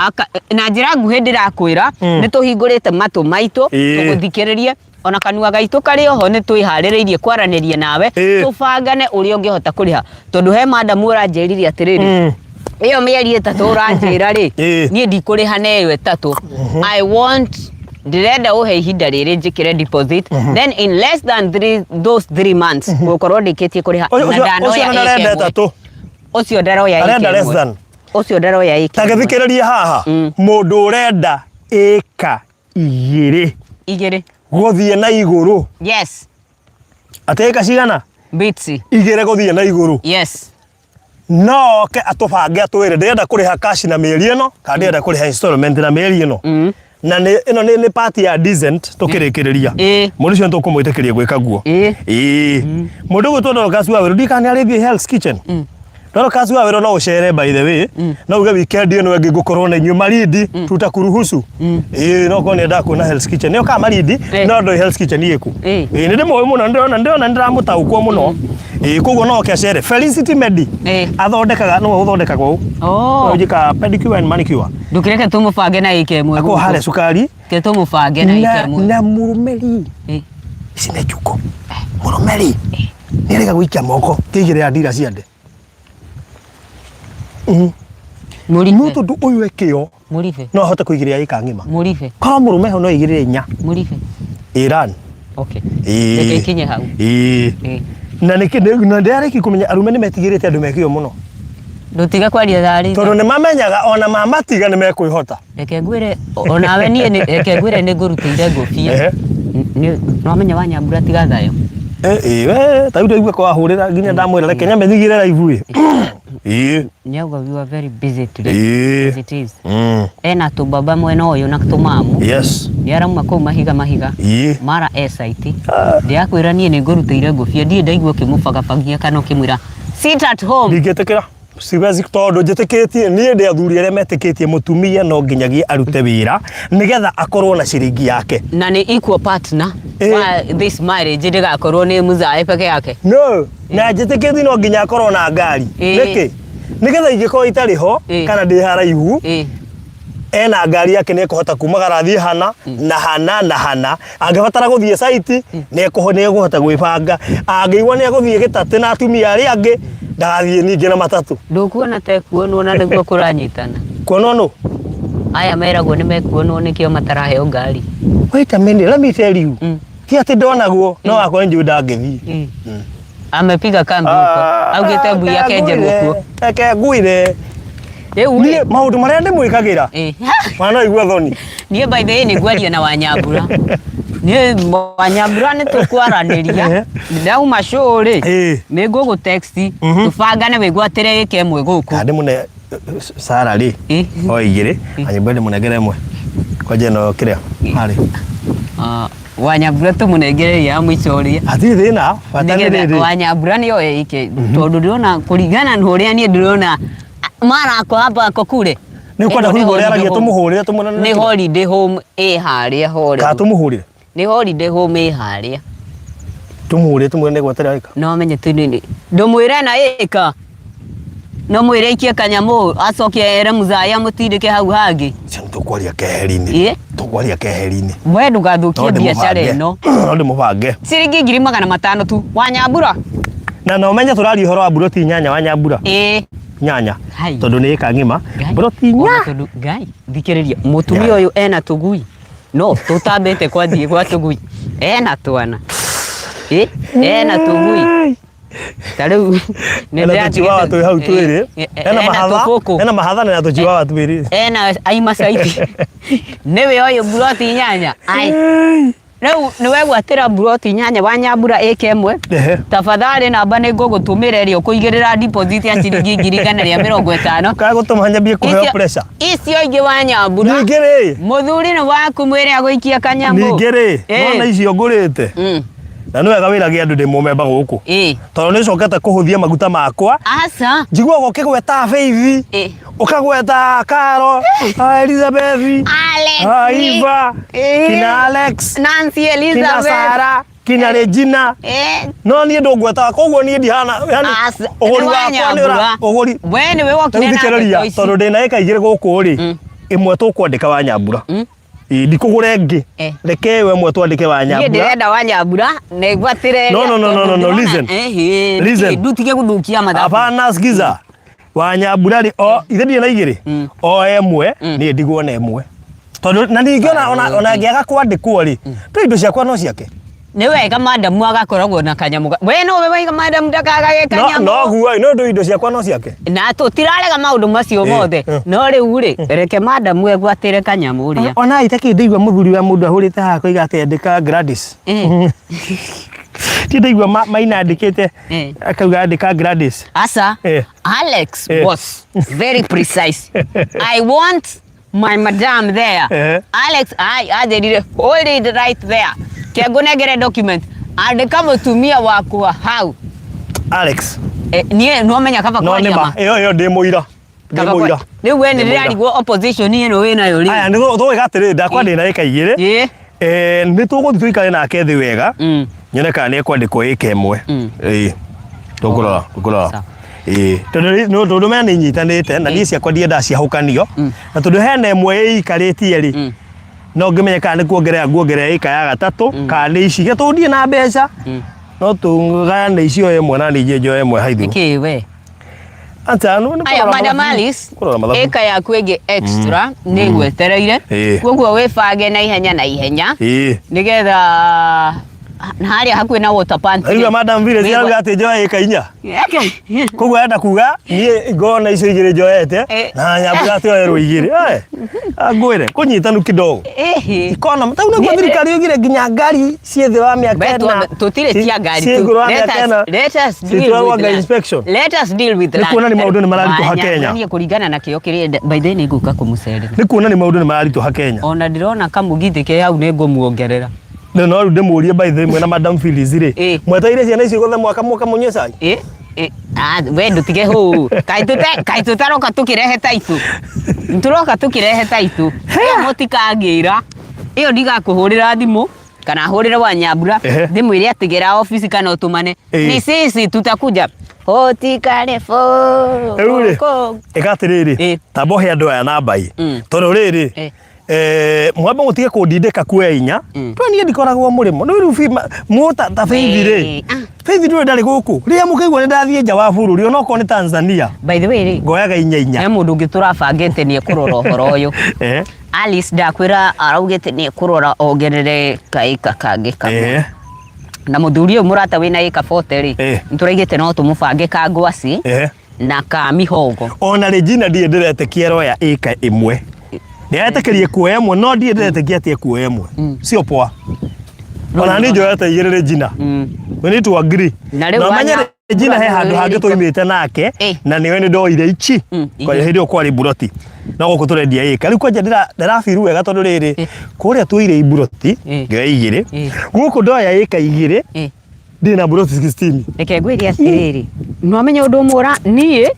Na njĩra nguhĩ ndĩrakwĩra, nĩ tũhingũrĩte matũ maitũ Ĩĩ. tũgũthikĩrĩrie, ona kanua gaitũ karĩ oho nĩ twĩharĩrĩirie kwaranĩria nawe, Ĩĩ. tũbangane ũrĩa ũngĩhota kũrĩha, tondũ he madamu ũranjĩrire atĩrĩrĩ, ĩyo mĩeri 3 ũranjĩra rĩ, Ĩĩ. niĩ ndikũrĩha na ĩyo 3. I want, ndĩrenda ũhe ihinda rĩrĩ njĩkĩre deposit, then in less than those 3 months ngũkorwo ndĩkĩtie kũrĩha. Ũcio Na ndanoya ũcio ĩka arenda ĩmwe. 3. Ũcio ndaroya ĩka Arenda less ĩmwe. than. Ũcio ndaroya ĩka Ta ĩmwe. gĩthikĩrĩrie haha, mũndũ ũrenda ĩka 2 2 gũthiĩ na igũrũ. Yes. Atĩ ĩka cigana? Bits. Igĩre gũthiĩ na igũrũ. Yes. No oke atũbange atwĩre ndĩrenda kũrĩha cash na mĩeri ĩno kana ndĩrenda kũrĩha installment na mĩeri ĩno. Na nĩ ĩno nĩ nĩ part ya decent tũkĩrĩkĩrĩria. Mũndũ ũcio nĩtũkũmwĩtĩkĩria gwĩka guo. Ĩĩ. Mũndũ ũgwĩtwo Dorcas Wawerũ ndiũĩ kana nĩ arĩthiĩ Hell's Kitchen. Dorcas Wawerũ no ũcere by the way. No uge weekend ĩno ĩngĩ ngũkorwo na inyuĩ Malindi tutakuruhusu. Ĩĩ no korwo nĩendaga kuona Hell's Kitchen. Nĩ okaga Malindi no ndoĩ Hell's Kitchen ĩkũ. Ĩĩ nĩ ndĩmũĩ mũno nĩndĩrona nĩndĩrona nĩndĩramũtaũkwo mũno. Ĩĩ koguo no oke acere. Felicity Medi athondekaga nĩwe ũthondekaga ũũ. Oh. Nĩwe ũnjĩkaga pedicure and manicure. Ndũkĩreke tũmũbange na ĩka ĩmwe Akorwo gũkũ. harĩa cukari Reke tũmũbange na ĩka na ĩmwe. na mũrũme rĩ ici nĩ njukũ mũrũme rĩ nĩ arega gũikia moko kĩigĩrĩra ndira ciande no Mũribe. tondũ ũyũ e kĩo Mũribe. no ahote kũigĩrĩra ĩka ng'ima Mũribe. korwo mũrũme ho no aigĩrĩre inya Mũribe. Iran Okay. Ĩĩ. Reke ikinye hau. Ĩĩ. Ĩĩ. Na nĩ na ndĩrarĩki kũmenya arũme nĩ metigĩrĩte andũ me kĩo mũno Ndũtige kwaria tharĩ. tondũ nĩ mamenyaga ona mamatiga nĩ mekwĩhota. Reke ngwĩre onawe niĩ nĩ- reke ngwĩre nĩ ngũrutĩire ngũbia. Ehe. Nĩ wamenya wanyambura tiga thayũ. Eh, eh, we, ta rĩu ndaigua ko wahũrĩra nginya ndamwĩra reke nyambe nyigĩre live ĩ. Ĩĩ. Nĩauga we are very busy today. Ĩĩ. As it is. Ena tũbaba mwena ũyũ na tũmamu. Yes. Nĩ arauma kũu mahiga mahiga. Ĩĩ. Mara e site. Ndĩrakwĩra niĩ nĩ ngũrutĩire ngũbia ndirĩ ndaigua ũkĩmũbagabagia kana ũkĩmwĩra sit at home. Ndingĩtĩkĩra. Siwezi tondũ njĩtĩkĩtie niĩ ndĩ athuri arĩa metĩkĩtie mũtumia no nginyagia arute wĩra nĩgetha akorwo na ciringi yake. Na nĩ equal partner Ĩĩ. wa this marriage ndĩgakorwo nĩ mũzae peke yake. No, na njĩtĩkĩtie no nginya akorwo na ngari. Ĩĩ. Nĩkĩ? Nĩgetha ingĩkorwo itarĩ ho Ĩĩ. kana ndĩ haraihu Ĩĩ. ena ngari yake nĩ ekũhota kumagara athiĩ hana na hana na hana angĩbatara gũthiĩ saiti nĩ ekũhota gwĩbanga angĩigua nĩ egũthiĩ gĩtatĩ na atumia arĩa angĩ ndagathiĩ ningĩ na matatũ. Ndũkuona ta ekuonwo na nĩguo kũranyitana? Kuonwo nũ? Aya meragwo nĩ mekuonwo nĩkĩo mataraheo ngari. Wait a minute, let me tell you. Ti atĩ ndonagwo no akorwo nĩ njũĩ ndangĩthiĩ. Amepiga kambi huko. Augĩte mbui akenjerwo kuo. Reke ngwĩre. Rĩu Niĩ maũndũ marĩa ndĩmwĩkagĩra Ĩ. ona no igue thoni. Niĩ by the way nĩ ngwaria na Wanyambura. Niĩ Wanyambura nĩ tũkwaranĩria. Ndauma show rĩ, Ĩ. nĩ ngũgũ text tũbangane wĩgwatĩre ĩka ĩmwe gũkũ. Kana ndĩmũne Sara rĩ Ĩ. o igĩrĩ anyũmba ndĩmũnengere ĩmwe kwanja ĩno kĩrĩa harĩ. Ah, Wanyambura tũmũnengere ya mũico ũrĩa. Hatirĩ thĩna bata nĩ Nĩgetha rĩrĩ. Wanyambura nĩyo ĩke tondũ ndĩrona kũringana na ũrĩa niĩ ndĩrona mara ako hapa ako kule. Nĩ ũkwenda Ĩno nĩ kũigua ũrĩa holiday aragia home. tũmũhũrĩre tũmũnene. Nĩ holiday home ĩ harĩa hore. Kana tũmũhũrĩre. Nĩ holiday home ĩ harĩa. Tũmũhũrĩre tũmwĩre nĩ gweterera ĩka. No menye tu nini. Ndũmwĩre na ĩka. No mwĩre aikie kanyamũ acoke ere mũthai amũtindĩke hau hangĩ. Cio nĩ tũkwaria keheri-inĩ. Ĩ? Tũkwaria keheri-inĩ. We No ndũgathũkie biacara ndĩmũbange. ĩno. No ndĩmũbange. Ciringi 500,000 tu. Wanyambura. Na na ũmenye tũraria ũhoro wa mburoti inyanya Wanyambura. Ĩ. Nyanya. Hai. Tondũ nĩ ĩka ng'ima. Ngai. Mburoti Ona inya. tondũ Ngai thikĩrĩria mũtumia ũyũ ena tũgui no tũtambĩte kwathiĩ gwa tũgui ena twana Ĩ, ena tũgui ta rĩu nĩ Ena tũchiwawa twĩ hau twĩrĩ. Ena Ena mahatha. tũbũkũ Ena mahatha na tũchiwawa twĩrĩ. ena aima saiti nĩwe ũyũ mburoti inyanya ai rĩu nĩwegwatĩra mburoti inyanya wanyambura ĩka ĩmwe Ehe. tafadhali namba nĩ ngũgũtũmĩra ĩrĩa ũkũigĩrĩra deposit ya ciringi 150,000 Kaga gũtũma nyambie kũheo Icio- pressure. icio ingĩ wanyambura Ningĩ rĩ, mũthuri nĩ waku mwĩre agũikia kanyamũ ningĩ rĩ, Ĩ. nona icio ngũrĩte. Na nĩ wega wĩrage andũ ndĩ mũmemba gũkũ. Ĩ. Tondũ nĩ cokete kũhũthia maguta makwa. Aca. Njiguaga ũkĩgweta Faith, Ĩ. ũkagweta Caro, ah, Elizabeth, Alex. ah, Eva, Ĩ. kina Alex, Nancy kina Elizabeth. Sara, kina Regina. Ĩ. No niĩ ndũngwetaga koguo niĩ ndihana yani Aca. ũgũri Nĩ wakwa nĩ ũra Wanyambura. ũgũri We nĩwe wokire Rĩu na thikĩrĩria ndeto ici. tondũ ndĩna ĩka igĩrĩ gũkũ rĩ ĩmwe tũkwandĩka Wanyambura Ĩ, ndikũgũra ĩngĩ Eh. reke ĩyo ĩmwe twandĩke Niĩ Wanyambura ndĩrenda Wanyambura na ĩgwatĩre No, no, no, no, no, no, listen. Listen. ndutige gũthũkia mathabu. Hapana sikiza Wanyambura rĩ o ithe ndirĩ na igĩrĩ o ĩmwe niĩ ndigwo na ĩmwe tondũ na ningĩ ona ona ona ngĩaga kwandĩkwo rĩ to indo ciakwa no ciake Nĩ wega madamu agakoragwo na kanyamũ ga- we no we waiga madamu ndakagage no kanyamũ no guo no ndũ indo ciakwa no ciake na tũtirarega maũndũ macio Eh, mothe eh. no rĩu rĩ reke madamu egwatĩre kanyamũ ũrĩa ona itakĩ ndaigua mũthuri wa mũndũ ahũrĩte haha koiga atĩ andĩka Gladys Eh. Ti ndaigua Maina andĩkĩte akauga andĩka Gladys. Asa. Alex was very precise. I want my madam there. Alex ai anjĩrire hold it right there. Kengũnengere document. Andĩka mũtumia wakwa hau. Alex. Niĩ nĩwamenya kaba No kwaria nĩ ma. ma ĩyo ĩyo ndĩ mũira. Ndĩ Kaba mũira. Rĩu we Ndĩ nĩ mũira. ndĩrarigwo opposition ĩno wĩnayo rĩ. Aya nĩ tũgwĩka atĩrĩrĩ ndakwa ndĩ na ĩka igĩrĩ. Nĩ tũgũthiĩ tũikare nake thĩ wega nyone kana nĩ ekwandĩkwo ĩka ĩmwe. Ĩĩ. Tũkũrora tũkũrora. Sawa. Ĩĩ. Tondũ tondũ mena nĩ inyitanĩte na niĩ ciakwa ndiendaga ciahũkanio. Na tondũ hena ĩmwe ĩikarĩtie rĩ no ngĩmenye kana nĩ kuongerera nguongerera ĩka ya gatatũ kana nĩ ici. Tondũ ndirĩ na mbeca no tũgayane icio ĩmwe na niĩ njoe ĩmwe haithu. Nĩkĩ we? Acha no nĩ Aya kũrora Madam mathabu. Alice, Kũrora mathabu. ĩka yaku ĩngĩ extra nĩ ngwetereire. Koguo wĩbange na ihenya na ihenya nĩgetha harĩa hakuhĩ na water plant. Rĩu Madam Village Wĩgwa- arauga atĩ njoe ĩka inya. Koguo arenda kuga niĩ ngona icio igĩrĩ njoete na Nyambura atĩ oerwo igĩrĩ. Eh, ngwĩre kũnyitanu kidogo. Ikona tau nĩguo Niĩ- thirikari yoigire nginya ngari ciĩ thĩ wa mĩaka We ĩna. tũtirĩ tia ngari Ciĩ tu. igũrũ wa Let mĩaka us- ĩna. let us deal Citwarwo with anga land. inspection. Let us deal with Nĩ land. kuona nĩ maũndũ nĩ mararitũha Wanya- Kenya. Niĩ kũringana na kĩo kĩrĩa by the way nĩ ngũka kũmũcerera. Nĩ kuona nĩ maũndũ nĩ mararitũha Kenya. Ona ndĩrona kamũgithi ke hau nĩ ngũmuongerera. Rĩu no rĩu ndĩmũrie by the way mwena Madam Phyllis rĩ. Mwetereire ciana icio gothe mwaka mũka mũnyue cai? Ah, we ndũtige hũũ. Kaĩ kaĩ tũtaroka tũkĩrehe taitũ. Tũroka tũkĩrehe taitũ. Ĩyo mũtikangĩra. Ĩyo ndigakũhũrĩra thimũ kana hũrĩre wa Nyambura ndĩmwĩre atĩ gera obici kana ũtũmane. Ni sisi tutakuja. Hotikare fo. Rĩu rĩ, ĩka atĩrĩrĩ, tamba ũhe andũ aya namba ĩ. Tondũ rĩrĩ, mwambe mũtige kũndindĩka kuoya inya tondũ niĩ ndikoragwo mũrĩmo nĩ rĩu mũ ta Faith rĩ Faith ndũĩ ndarĩ gũkũ rĩrĩa mũkaigua nĩ ndathiĩ nja wa bũrũri ona okorwo nĩ Tanzania By the way rĩ, ngoyaga inya inya. He mũndũ ũngĩ tũrabangĩte nĩ ekũrora ũhoro ũyũ. Alice ndakwĩra araugĩte nĩ ekũrora ongerere kaĩka kangĩ kamwe. Na mũthuri ũyũ mũrata wĩna ĩka 40 rĩ, nĩtũraigĩte no tũmũbange ka ngwacĩ na ka mihogo. Ona Regina ndirĩ ndĩretĩkia aroya ĩka ĩmwe. Nĩ aretĩkĩrie kuoya ĩmwe no ndirĩ ndĩretĩkia atĩ ekuoya ĩmwe. Sio poa. Ona niĩ njoete igĩrĩ Regina. We need to agree. Na rĩu Na ũmenye wanya- Regina he handũ hangĩ tũimĩte nake na nĩwe nĩ ndoire ichi. Kwanja hĩndĩ ĩyo kwarĩ mburoti. No gũkũ tũrendia ĩka. Rĩu kwanja ndĩrabiru wega tondũ rĩrĩ kũrĩa tuoire imburoti ngĩoya igĩrĩ. Gũkũ ndoya ĩka igĩrĩ ndĩ na mburoti 16. Reke ngwĩre atĩrĩrĩ, nĩwamenya ũndũ ũmwe ũra niĩ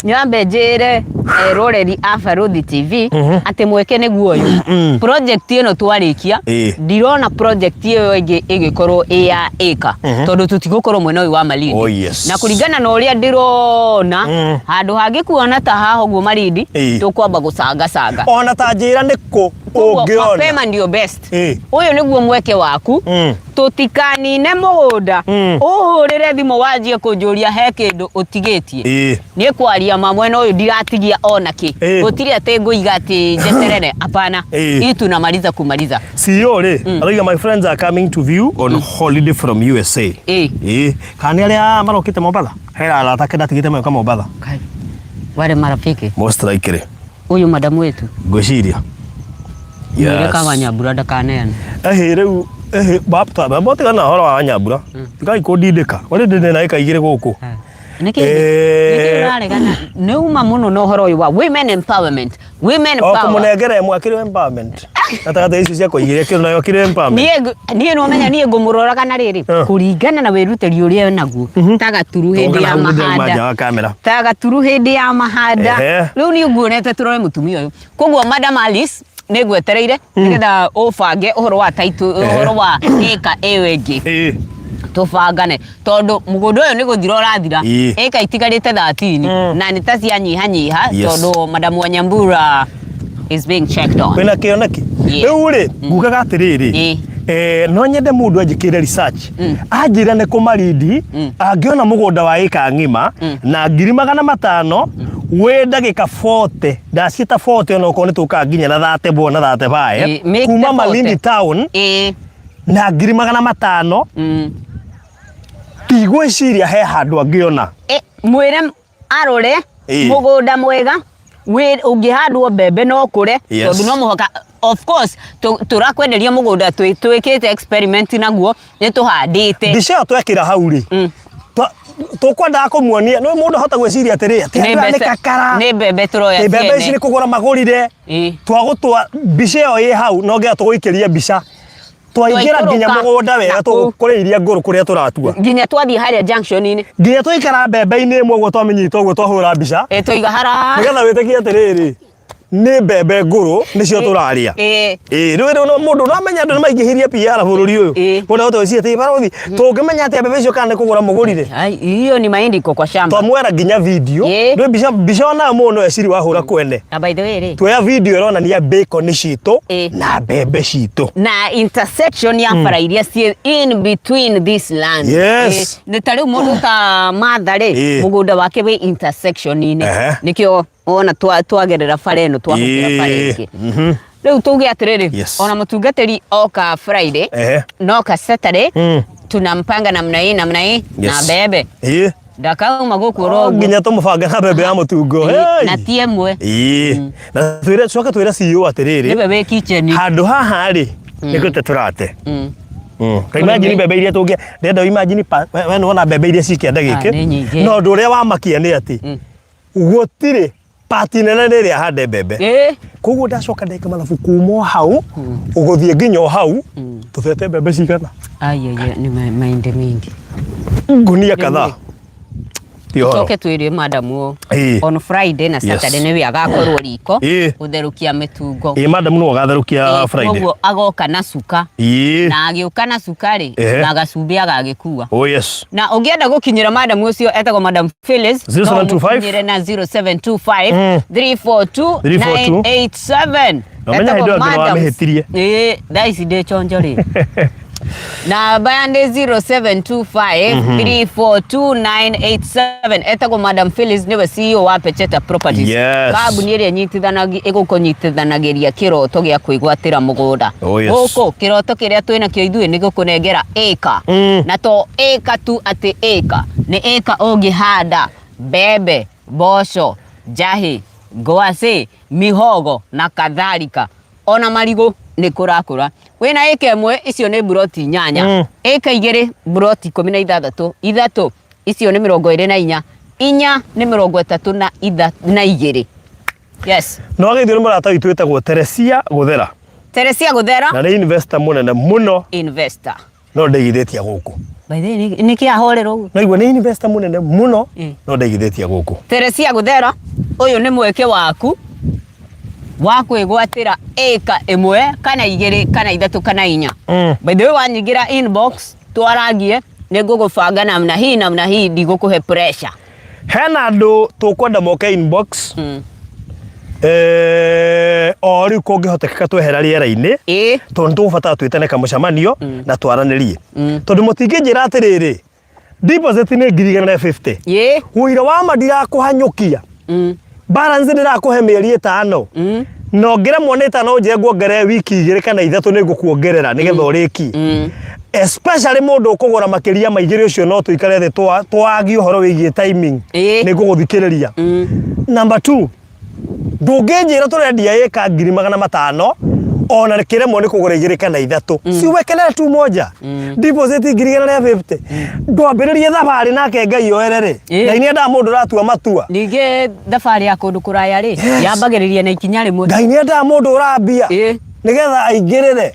nyambe njĩre eroreri a Barũthi TV atĩ mweke nĩguo ũyũ. Project ĩno twarĩkia ndirona project ĩyo ĩngĩ ĩgĩkorwo ĩ ya ĩka tondũ tũtigũkorwo mwena ũyũ wa Malindi. Oh, yes. Na kũringana na ũrĩa ndĩrona handũ hangĩ kuona ta haha ũguo Malindi tũkwamba gũcangacanga. Ona ta njĩra nĩ kũ Koguo ũngĩona. mapema ndio best. Ũyũ nĩguo mweke waku. Tũtikanine mũgũnda. Ũhũrĩre thimũ wanjie kũnjũria he kĩndũ ũtigĩtie. Niĩ kwaria ma mwena ũyũ ndiratigia ona kĩ. Gũtirĩ atĩ ngũiga atĩ njeterere. Hapana. Hii tunamaliza kumaliza. CEO rĩ, arauga my friends are coming to view on holiday from USA. Kana nĩ arĩa marokĩte Mombatha? He arata ake ndatigĩte magĩũka Mombatha. Kai. Wale marafiki. Most likely. Ũyũ madamu wetu. Ngwĩciria. Mwĩre ka Wanyambura ndakaneane. Ehe rĩu ehe baba tigana ũhoro wa Wanyambura. Tigai kũndindĩka. Already ndĩ na ĩka igĩrĩ gũkũ. Nĩkĩ nĩkĩ ũraregana nĩ uma mũno na ũhoro ũyũ wa women empowerment. Women O power. kũmũnengera ĩmwe akĩrĩ empowerment. Gatagatĩ icio ciakwa igĩrĩ akĩrĩ nayo akĩrĩ empowerment. Niĩ niĩ no menya niĩ ngũmũroraga na rĩrĩ kũringana na wĩrutĩri ũrĩa enaguo ta gaturu hĩndĩ ya mahanda wa kamera. Ta gaturu hĩndĩ ya mahanda. Rĩu niĩ nguonete tũrore mũtumia ũyũ. Koguo Madam Alice nĩ ngwetereire nĩgetha ũbange ũhoro wa title ũhoro wa ĩka ĩyo ĩngĩ tũbangane tondũ mũgũnda ũyũ nĩ gũthira ũrathira. Ĩka itigarĩte 13 na nĩ ta cianyihanyiha tondũ Madam Wanyambura is being checked on. Kwĩna kĩoneki. Rĩu rĩ ngugaga atĩrĩrĩ, no nyende mũndũ anjĩkĩre research anjĩre nĩ kũ Malindi angĩona mũgũnda wa ĩka ng'ima na 500,000 wĩ ndagĩka 40 ndaciĩta 40 onokorwo nĩ tũkaga nginya na 34 na 35 Make kuma the 40. Malindi town na 500,000 ndigwĩciria he handũ angĩona. Mwĩre arore mũgũnda mwega ũngĩhandwo mbembe no ũkũre tondũ no mũhaka Of course tũrakwenderia mũgũnda twĩkĩte experiment naguo, nĩ tũhandĩte. Mbica ĩyo twekĩra hau rĩ, tũkwendaga kũmuonia nĩ mũndũ ahota gwĩciria atĩrĩ, atĩ Nĩ andũ aya nĩ kakara, nĩ mbembe tũroya nĩ mbembe ici ciene. nĩ kũgũra magũrire. Twagũtwa mbica ĩyo ĩ hau no nginya tũgũikĩrie mbica twaingĩra nginya Twaikũrũka mũgũnda wega na kũu. kũrĩa iria ngũrũ kũrĩa tũratua. Nginya twathiĩ harĩa junction-inĩ. Nginya twaikara mbembe-inĩ ĩmwe ũguo, twamĩnyita ũguo, twahũra mbica, Twaiga hara nĩgetha wĩtĩkie atĩrĩrĩ, nĩ mbembe ngũrũ nĩcio tũrarĩa. Ĩĩ, rĩu rĩu mũndũ no amenya andũ nĩ maingĩhirie PR bũrũri ũyũ. Mũndũ ahota gwĩciria atĩ barothi tũngĩmenya atĩa mbembe icio kana nĩ kũgũra mũgũrire? Ai, hiyo ni mahindi iko kwa shamba. Twamwera nginya video. Rĩu mbica mbica onayo mũndũ no ecirie wahũra kwene. Na by the way rĩ, Tuoya video ĩronania bacon citũ na mbembe citũ. Na intersection ya bara iria ciĩ in between this land. Nĩ ta rĩu mũndũ ta Martha rĩ, mũgũnda wake wĩ intersection-inĩ. Nĩkĩo wona twagerera bara ĩno, twahũthĩra bara ĩngĩ. Rĩu tuge atĩrĩrĩ, ona mũtungatĩri oka Friday, noka Saturday, tunampanga namna hii, namna hii na mbembe. Ndakauma gũkũ oro No ũguo. Nginya tũmũbange na mbembe ya mũtungo. Hey! Na ti ĩmwe. Na twĩre, coke twĩre CEO atĩrĩrĩ, Nĩwe wĩ kitchen. Handũ haha rĩ, nĩ gũte tũrate. Ta imagine mbembe iria tũngĩ ndĩrenda, imagine we nĩwona mbembe iria cikĩanda gĩkĩ. Ah, nĩ nyingĩ. Na ũndũ ũrĩa wamakia nĩ atĩ gũtirĩ pati nene nĩ ĩrĩa hande mbembe. Koguo ndacoka ndeka mathabu kuma o hau ũgũthiĩ nginya o hau, tũtete mbembe cigana? Ai, ai, ai, nĩ mahindi mingi. Ngunia kadhaa. Ti ũhoro. Coke twĩre madam ũũ, on Friday na Saturday nĩwe agakorwo riko gũtherũkia mĩtungo. Ĩĩ, madam nĩwe ũgatherũkia Friday. Koguo agoka na cuka. Na agĩũka na cuka rĩ, na gacumbĩ agagĩkua. Oh yes. Na ũngĩenda gũkinyĩra madam ũcio, etagwo Madam Phyllis, no 0725 ũmũkinyĩre na 0725 342 342 987. Na ũmenye hĩndĩ ĩyo angĩ nĩwamĩhĩtirie. Ĩĩ, thaa ici ndĩ chonjo rĩ. Namba ya nĩ 0725 342987. Etagwo Madam Phyllis, nĩwe CEO wa Pecheta Properties, kambuni ĩrĩa ĩgũkũnyitithanagĩria kĩroto gĩa kwĩgwatĩra mũgũnda. Gũkũ kĩroto kĩrĩa twĩnakĩo ithuĩ nĩ gũkũnengera ĩka, na to ĩka tu, atĩ ĩka nĩ ĩka ũngĩhanda mbembe, mboco, njahĩ, ngwacĩ, mihogo na kadhalika, ona marigũ nĩ kũrakũra. Wĩna ĩka ĩmwe, icio nĩ mburoti 8. Ĩka 2, mburoti 16. 3, icio nĩ 24. 4 nĩ 32. Yes. No agĩthio nĩ mũrata witũ wĩtagwo Teresia Gũthera. Teresia Gũthera. Na nĩ investor mũnene mũno. Investor. No ndeigithĩtie gũkũ. By the way, nĩ kĩ ahorera ũguo? Naigua nĩ investor mũnene mũno, no ndeigithĩtie gũkũ. Teresia Gũthera, ũyũ nĩ mweke waku wa kwĩgwatĩra ĩka 1 kana 2 kana 3 kana 4. By the way, wanyingĩra inbox twarangie, nĩ ngũgũbanga namna hii, namna hii, ndigũkũhe pressure. Hena andũ tũkwenda moke inbox o rĩu kũngĩhotekeka twehera rĩera-inĩ, tondũ nĩ tũgũbatara twĩtane kamũcemanio na twaranĩrie, tondũ mũtingĩnjĩra atĩrĩrĩ, deposit nĩ 150,000, ũira wa ma ndirakũhanyũkia, balance ndĩrakũhe mĩeri 5, na ũngĩremwo nĩ 5 ũnjĩre nguongerere wiki 2 kana 3, nĩ ngũkuongerera nĩgetha ũrĩkie. Especially mũndũ ũkũgũra makĩria ma 2, ũcio no tũikare thĩ twagie ũhoro wĩgiĩ timing. Nĩ ngũgũthikĩrĩria. Number two, ndũngĩnjĩra tũrendia ĩka 500,000, ona kĩremwo nĩ kũgũra 2 kana 3, si wekelele tu moja deposit 150,000, ndwambĩrĩrie thabarĩ nake Ngai oerere. Ngai nĩ endaga mũndũ ũratua matua. Ningĩ thabarĩ ya kũndũ kũraya rĩ, yambagĩrĩria na ikinya rĩmwe. Ngai nĩ endaga mũndũ ũrambia nĩgetha aingĩrĩre.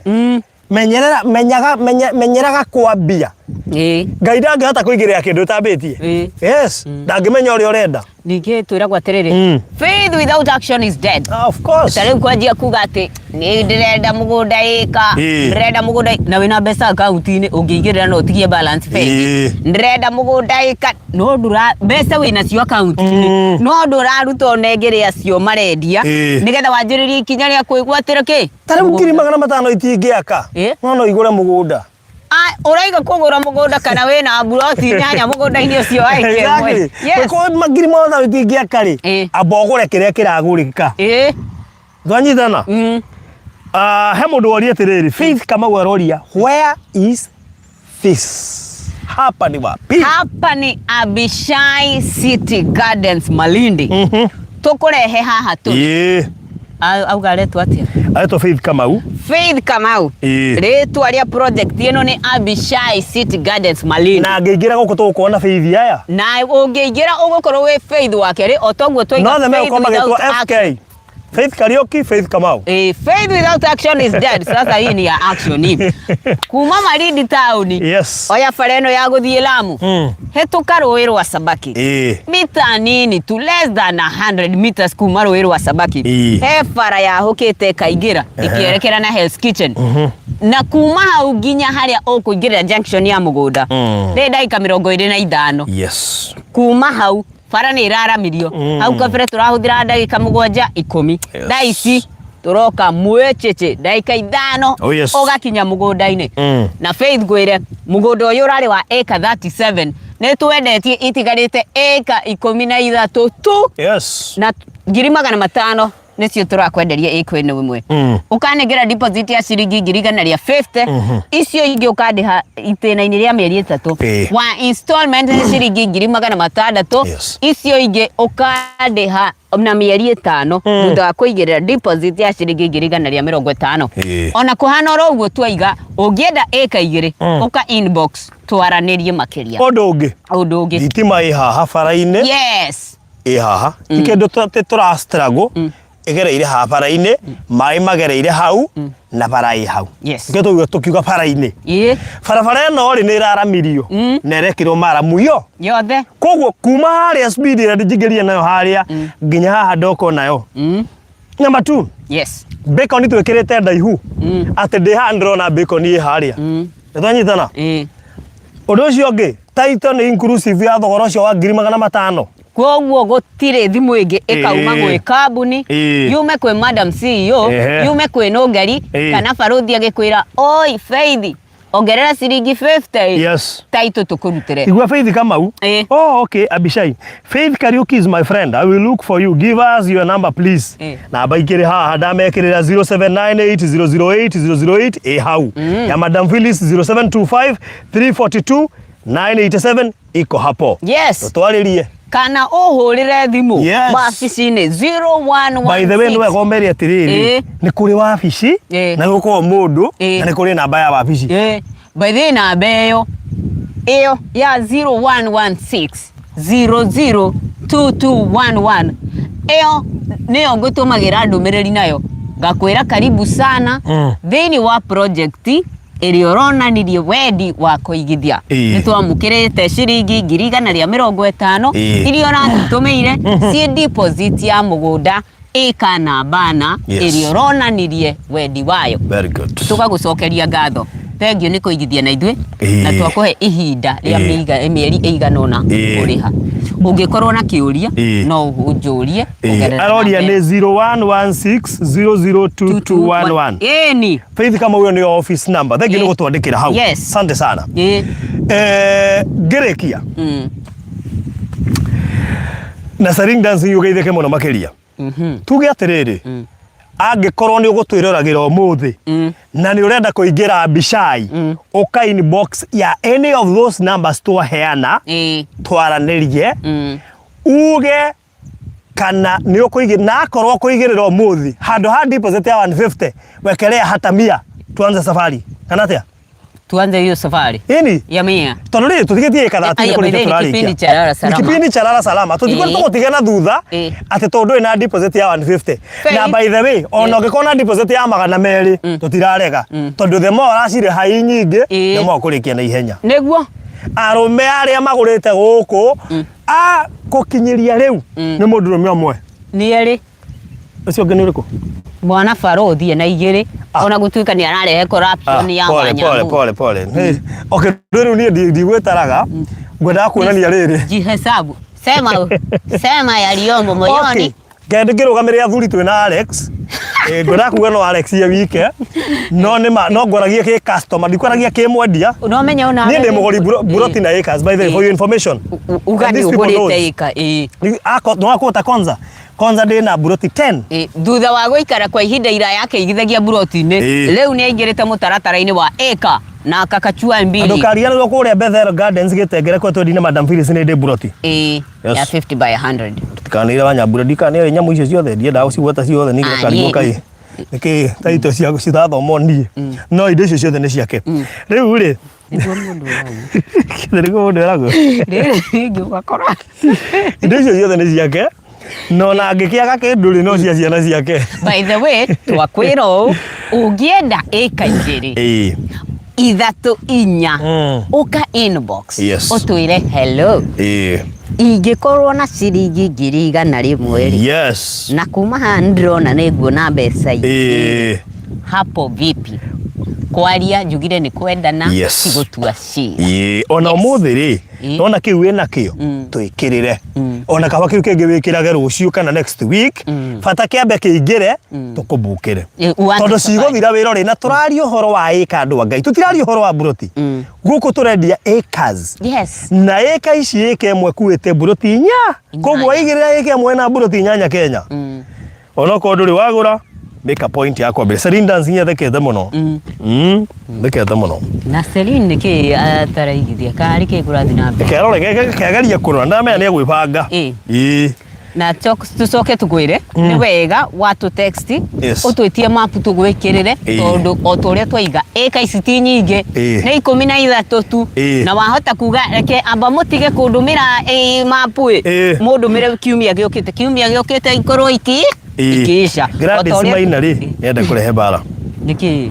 Menyerera, menyaga, menyeraga kwambia. Ngai ndangĩhota kũigĩrĩra kĩndũ ũtambĩtie. Yes, ndangĩmenya ũrĩa ũrenda. Ningĩ twĩragwo atĩrĩrĩ, faith without action is dead. Ah, of course. Ta rĩu kwanjia kuga atĩ nĩ ndĩrenda mũgũnda ĩka, ndĩrenda mũgũnda, na wĩna mbeca akaunti-inĩ ũngĩigĩrĩra no ũtigie balance bengi. Ndĩrenda mũgũnda ĩka, no ndũra mbeca wĩnacio akaunti-inĩ, no ndũraruta ũnengere acio marendia, nĩgetha wanjĩrĩrie ikinya rĩa kwĩgwatĩra kĩ? Ta rĩu 500,000 itingĩaka. No igũre mũgũnda. Ah, ũraiga kũgũra mũgũnda kana wĩna mburoti 8 mũgũnda-inĩ ũcio wa ĩka ĩmwe? Exactly. Yes. Gũkorwo 500,000 itingĩaka rĩ, amba ũgũre kĩrĩa kĩragũrĩka. Twanyitana? Ah, he mũndũ woria atĩrĩrĩ, Faith Kamau aroria, where is this? Hapa ni wapi? Hapa ni Abishai City Gardens, Malindi. Tũkũrehe haha tu. Auga aretwo atia? Aretwo Faith Kamau. Faith Kamau. Ĩĩ. Rĩtwa rĩa project ĩno nĩ Abishai City Gardens Malindi. Na ngĩingĩra gũkũ tũgũkorwo na Faith aya. Na ũngĩingĩra ũgũkorwo wĩ Faith wa kerĩ o toguo twoiga No the faith megũkorwo magĩtwo without action. FK. Faith Kariuki, Faith Kamau. Eh, faith without action is dead. Sasa hii ni ya action hii. Kuma Malindi town. Yes. Oya bara ĩno ya gũthiĩ Lamu. Hĩtũka rũĩ rwa Sabaki. Ĩĩ. Mita nini tu less than 100 meters kuma rũĩ rwa Sabaki. Ĩĩ. He bara yahũkĩte ĩkaingĩra ĩkĩerekera na Hell's Kitchen. Na kuma hau nginya harĩa ũkũingĩrĩra junction ya mũgũnda. Nĩ ndagĩka 25. Yes. Kuma hau bara nĩ ĩraramirio hau kabere tũrahũthĩra ndagĩka mũgwanja ikũmi Yes. thaa ici tũroka mwĩchĩchĩ ndagĩka ithano Oh, yes. ũgakinya mũgũnda-inĩ na Faith ngwĩre mũgũnda ũyũ ũrarĩ wa ĩka 37 nĩ twendetie itigarĩte ĩka 13 tu Yes. na 500,000 nĩcio tũrakwenderia ĩka ĩno ĩmwe ũkanengera deposit ya ciringi 150,000 icio ingĩ ũkandĩha itĩna-inĩ rĩa mĩeri 3 wa installment nĩ ciringi 600,000 Yes. icio ingĩ ũkandĩha na mĩeri 5 thutha wa kũigĩrĩra deposit ya ciringi 150,000 ona kũhana oro ũguo twaiga ũngĩenda ĩka 2 ũka inbox twaranĩrie makĩria Ũndũ ũngĩ. Ũndũ ũngĩ. Thitima ĩ haha bara-inĩ. Yes. Ĩ haha. Ti kĩndũ atĩ tũra struggle. Ĩgereire haha bara-inĩ, maĩ magereire hau na bara ĩ hau. Yes. Nĩkĩo tũkiuga tũkiuga bara-inĩ. Ĩĩ. Barabara ĩno rĩ nĩ ĩraramirio na ĩrekĩrwo maramu yo. Yothe. Koguo kuma harĩa speed ĩrĩa ndingĩria nayo harĩa nginya haha ndoko nayo. Number 2. Yes. Bacon twĩkĩrĩte ndaihu. Atĩ ndĩ haha ndĩrona bacon ĩ harĩa. Nĩtwanyitana? Ĩĩ. Ũndũ ũcio ũngĩ, title nĩ inclusive ya thogora ũcio wa 500,000. Koguo gũtirĩ thimũ ĩngĩ ĩkauma gwĩ kambuni yume kwĩ Madam CEO yume kwĩ Nũngari kana barũthi agĩkwĩra oi Faith ongerera ciringi 50 Yes. title tũkũrutĩre. Igua Faith Kamau. Oh, okay, Abishai. Faith Kariuki is my friend. I will look for you. Give us your number please. Namba ikĩrĩ haha ndamekĩrĩra 0798008008 ĩ hau. Ya Madam Phyllis 0725 342 987 iko hapo. Yes. Tũtwarĩrie. Kana ũhũrĩre thimũ Yes. wabici-inĩ 0116. By the way nĩ wega ũmere atĩrĩrĩ nĩ kũrĩ wabici na gũkorwo mũndũ na nĩ kũrĩ namba ya wabici. By the way namba ĩyo ĩyo ya 0116 002211 ĩyo nĩyo ngũtũmagĩra ndũmĩrĩri nayo ngakwĩra karibu sana thĩinĩ wa project ĩrĩa ũronanirie wendi wa kũigithia. Nĩ twamũkĩrĩte ciringi 150,000 iria ũratũtũmĩire ciĩ deposit ya mũgũnda ĩka namba na ĩrĩa ũronanirie wendi wayo. Very good. Tũgagũcokeria ngatho. Thengiũ nĩ kũigithia na ithuĩ na twakũhe ihinda rĩa mĩeri ĩigana ũna kũrĩha. Ũngĩkorwo na kĩũria no ũnjũrie. Aroria nĩ 0116002211. Ĩni. Faith Kamau ĩyo nĩyo office number. Thengiũ nĩ gũtwandĩkĩra hau. Yes. Asante sana. Ngĩrĩkia na Saring Dancing ũgeithĩke mũno makĩria. Tuge atĩrĩrĩ, angĩkorwo nĩ ũgũtwĩroragĩra ũmũthĩ na nĩ ũrenda kũingĩra Abishai, ũka inbox ya any of those numbers twaheana, twaranĩrie, uge kana nĩ ũkũigĩrĩra, na akorwo ũkũigĩrĩra ũmũthĩ handũ ha deposit ya 150 wekelea hata 100 tuanze safari kana atĩa? Tuanze hiyo safari. Ĩni. Ya mia. Tondũ rĩrĩ tũtigĩtie ĩka thati Aya, nĩ by the kũrĩkia way, nĩ kipindi tũrarĩkia. cha lala Nĩ salama. kipindi cha lala salama. Tũtigwo tũgũtige na thutha atĩ tondũ ndũrĩ na deposit ya 150. Na by the way, ona ũngĩkorwo na deposit ya 200 tũtirarega. Tondũ the more ũracirĩha i nyingĩ, the more ũkũrĩkia na ihenya. Nĩguo. Arũme arĩa magũrĩte gũkũ a gũkinyĩria rĩu nĩ mũndũrũme ũmwe. Nĩ erĩ. Ũcio ũngĩ nĩ ũrĩkũ? Mwana barũthi na igĩrĩ ona gũtuĩka nĩ ararehe corruption ya Pole pole Wanyamũ. Pole pole. Okay, rĩu niĩ ndigwĩtaraga ngwendaga kuonania rĩrĩ. Jihesabu. Sema sema yaliyomo moyoni. Okay. Ngende ngĩrũgamĩrĩra athuri twĩna Alex. Ngwendaga kuga no Alex ye wike. No nĩ ma no ngwaragia kĩ customer ndikwaragia kĩ mwendia. No menya ona Niĩ ndĩ mũgũri buroti na acres by the way for your information. Uga And nĩ these people ũgũrĩte knows. ĩka ĩĩ. No akũhota kwanza. Kwanza ndĩ na buroti 10. Thutha wa gũikara kwa ihinda iraya akĩigithagia buroti-inĩ, rĩu nĩ aingĩrĩte mũtaratara-inĩ wa ĩka. Na kakachua mbili. Ndũkariganĩrwo kũrĩa Bethel Gardens Gĩtengere kwa twendi na Madam Phyllis nĩ ndĩ mburoti. Ĩĩ, Yes. ya 50 by 100. Tikanĩire Wanyambura ndikanĩre nyamũ icio ciothe ndiendaga gũcigweta ciothe ningĩ Ah, ngakarigwo niĩ- kaĩ nĩkĩ taito cia cirathomwo niĩ no indo icio ciothe nĩ ciake rĩu rĩ Nĩguo mũndũ eragwo. nĩguo mũndũ eragwo Rĩrĩ rĩngĩ ũgakora. indo icio ciothe nĩ ciake no na angĩkĩaga kĩndũ rĩ no cia ciana ciake By the way, twakwĩra ũũ, ũngĩenda ĩka igĩrĩ, ĩĩ ithatũ, inya, ũka inbox, Yes. ũtwĩre hello. ĩĩ Ingĩkorwo na ciringi 100,000 rĩ, yes na kuma haha nĩndĩrona nĩ nguona mbeca ingĩ. ĩĩ Hapo vipi? Kwaria njugire nĩ kwendana, Yes. ti gũtua cira. Ĩĩ, ona Yes. ũmũthĩ rĩ Ĩĩ. nona kĩu wĩna kĩo twĩkĩrĩre ona kaba kĩu kĩngĩ wĩkĩrage rũciũ kana next week bata kĩambe kĩingĩre tũkũmbukĩre Ĩ, uanze tondũ safari. cigũthira wĩra rĩ na tũraria ũhoro wa ĩka andũ a Ngai tũtiraria ũhoro wa mburoti gũkũ tũrendia acres Yes. na ĩka ici ĩka ĩmwe kuĩte mburoti inya koguo waigĩrĩra ĩka ĩmwe na mburoti inyanya Kenya onokorwo ndũrĩ wagũra make a point ya kwambĩrĩria Celine Dance nĩathekete mũno thekete mũno Na Celine nĩkĩ ataraigithia karĩ kĩ kũrathiĩ na mbere? kerore kegeria kũrora ndamenya nĩ egwĩbanga Ĩ. ĩĩ Na tũcoke tũkwĩre nĩ wega watũ text Yes. ũtwĩtie map tũgwĩkĩrĩre Ĩ. tondũ o ta ũrĩa twaiga ĩka ici ti nyingĩ Ĩ. nĩ 13 tu Ĩ. na wahota kuga reke amba mũtige kũndũmĩra map ĩ Ĩ. mũndũmĩre kiumia gĩũkĩte kiumia gĩũkĩte ikorwo iki Ĩ. ikiisha O ta Gladys ũrĩa- Maina rĩ nĩenda kũrehe mbara nĩkĩ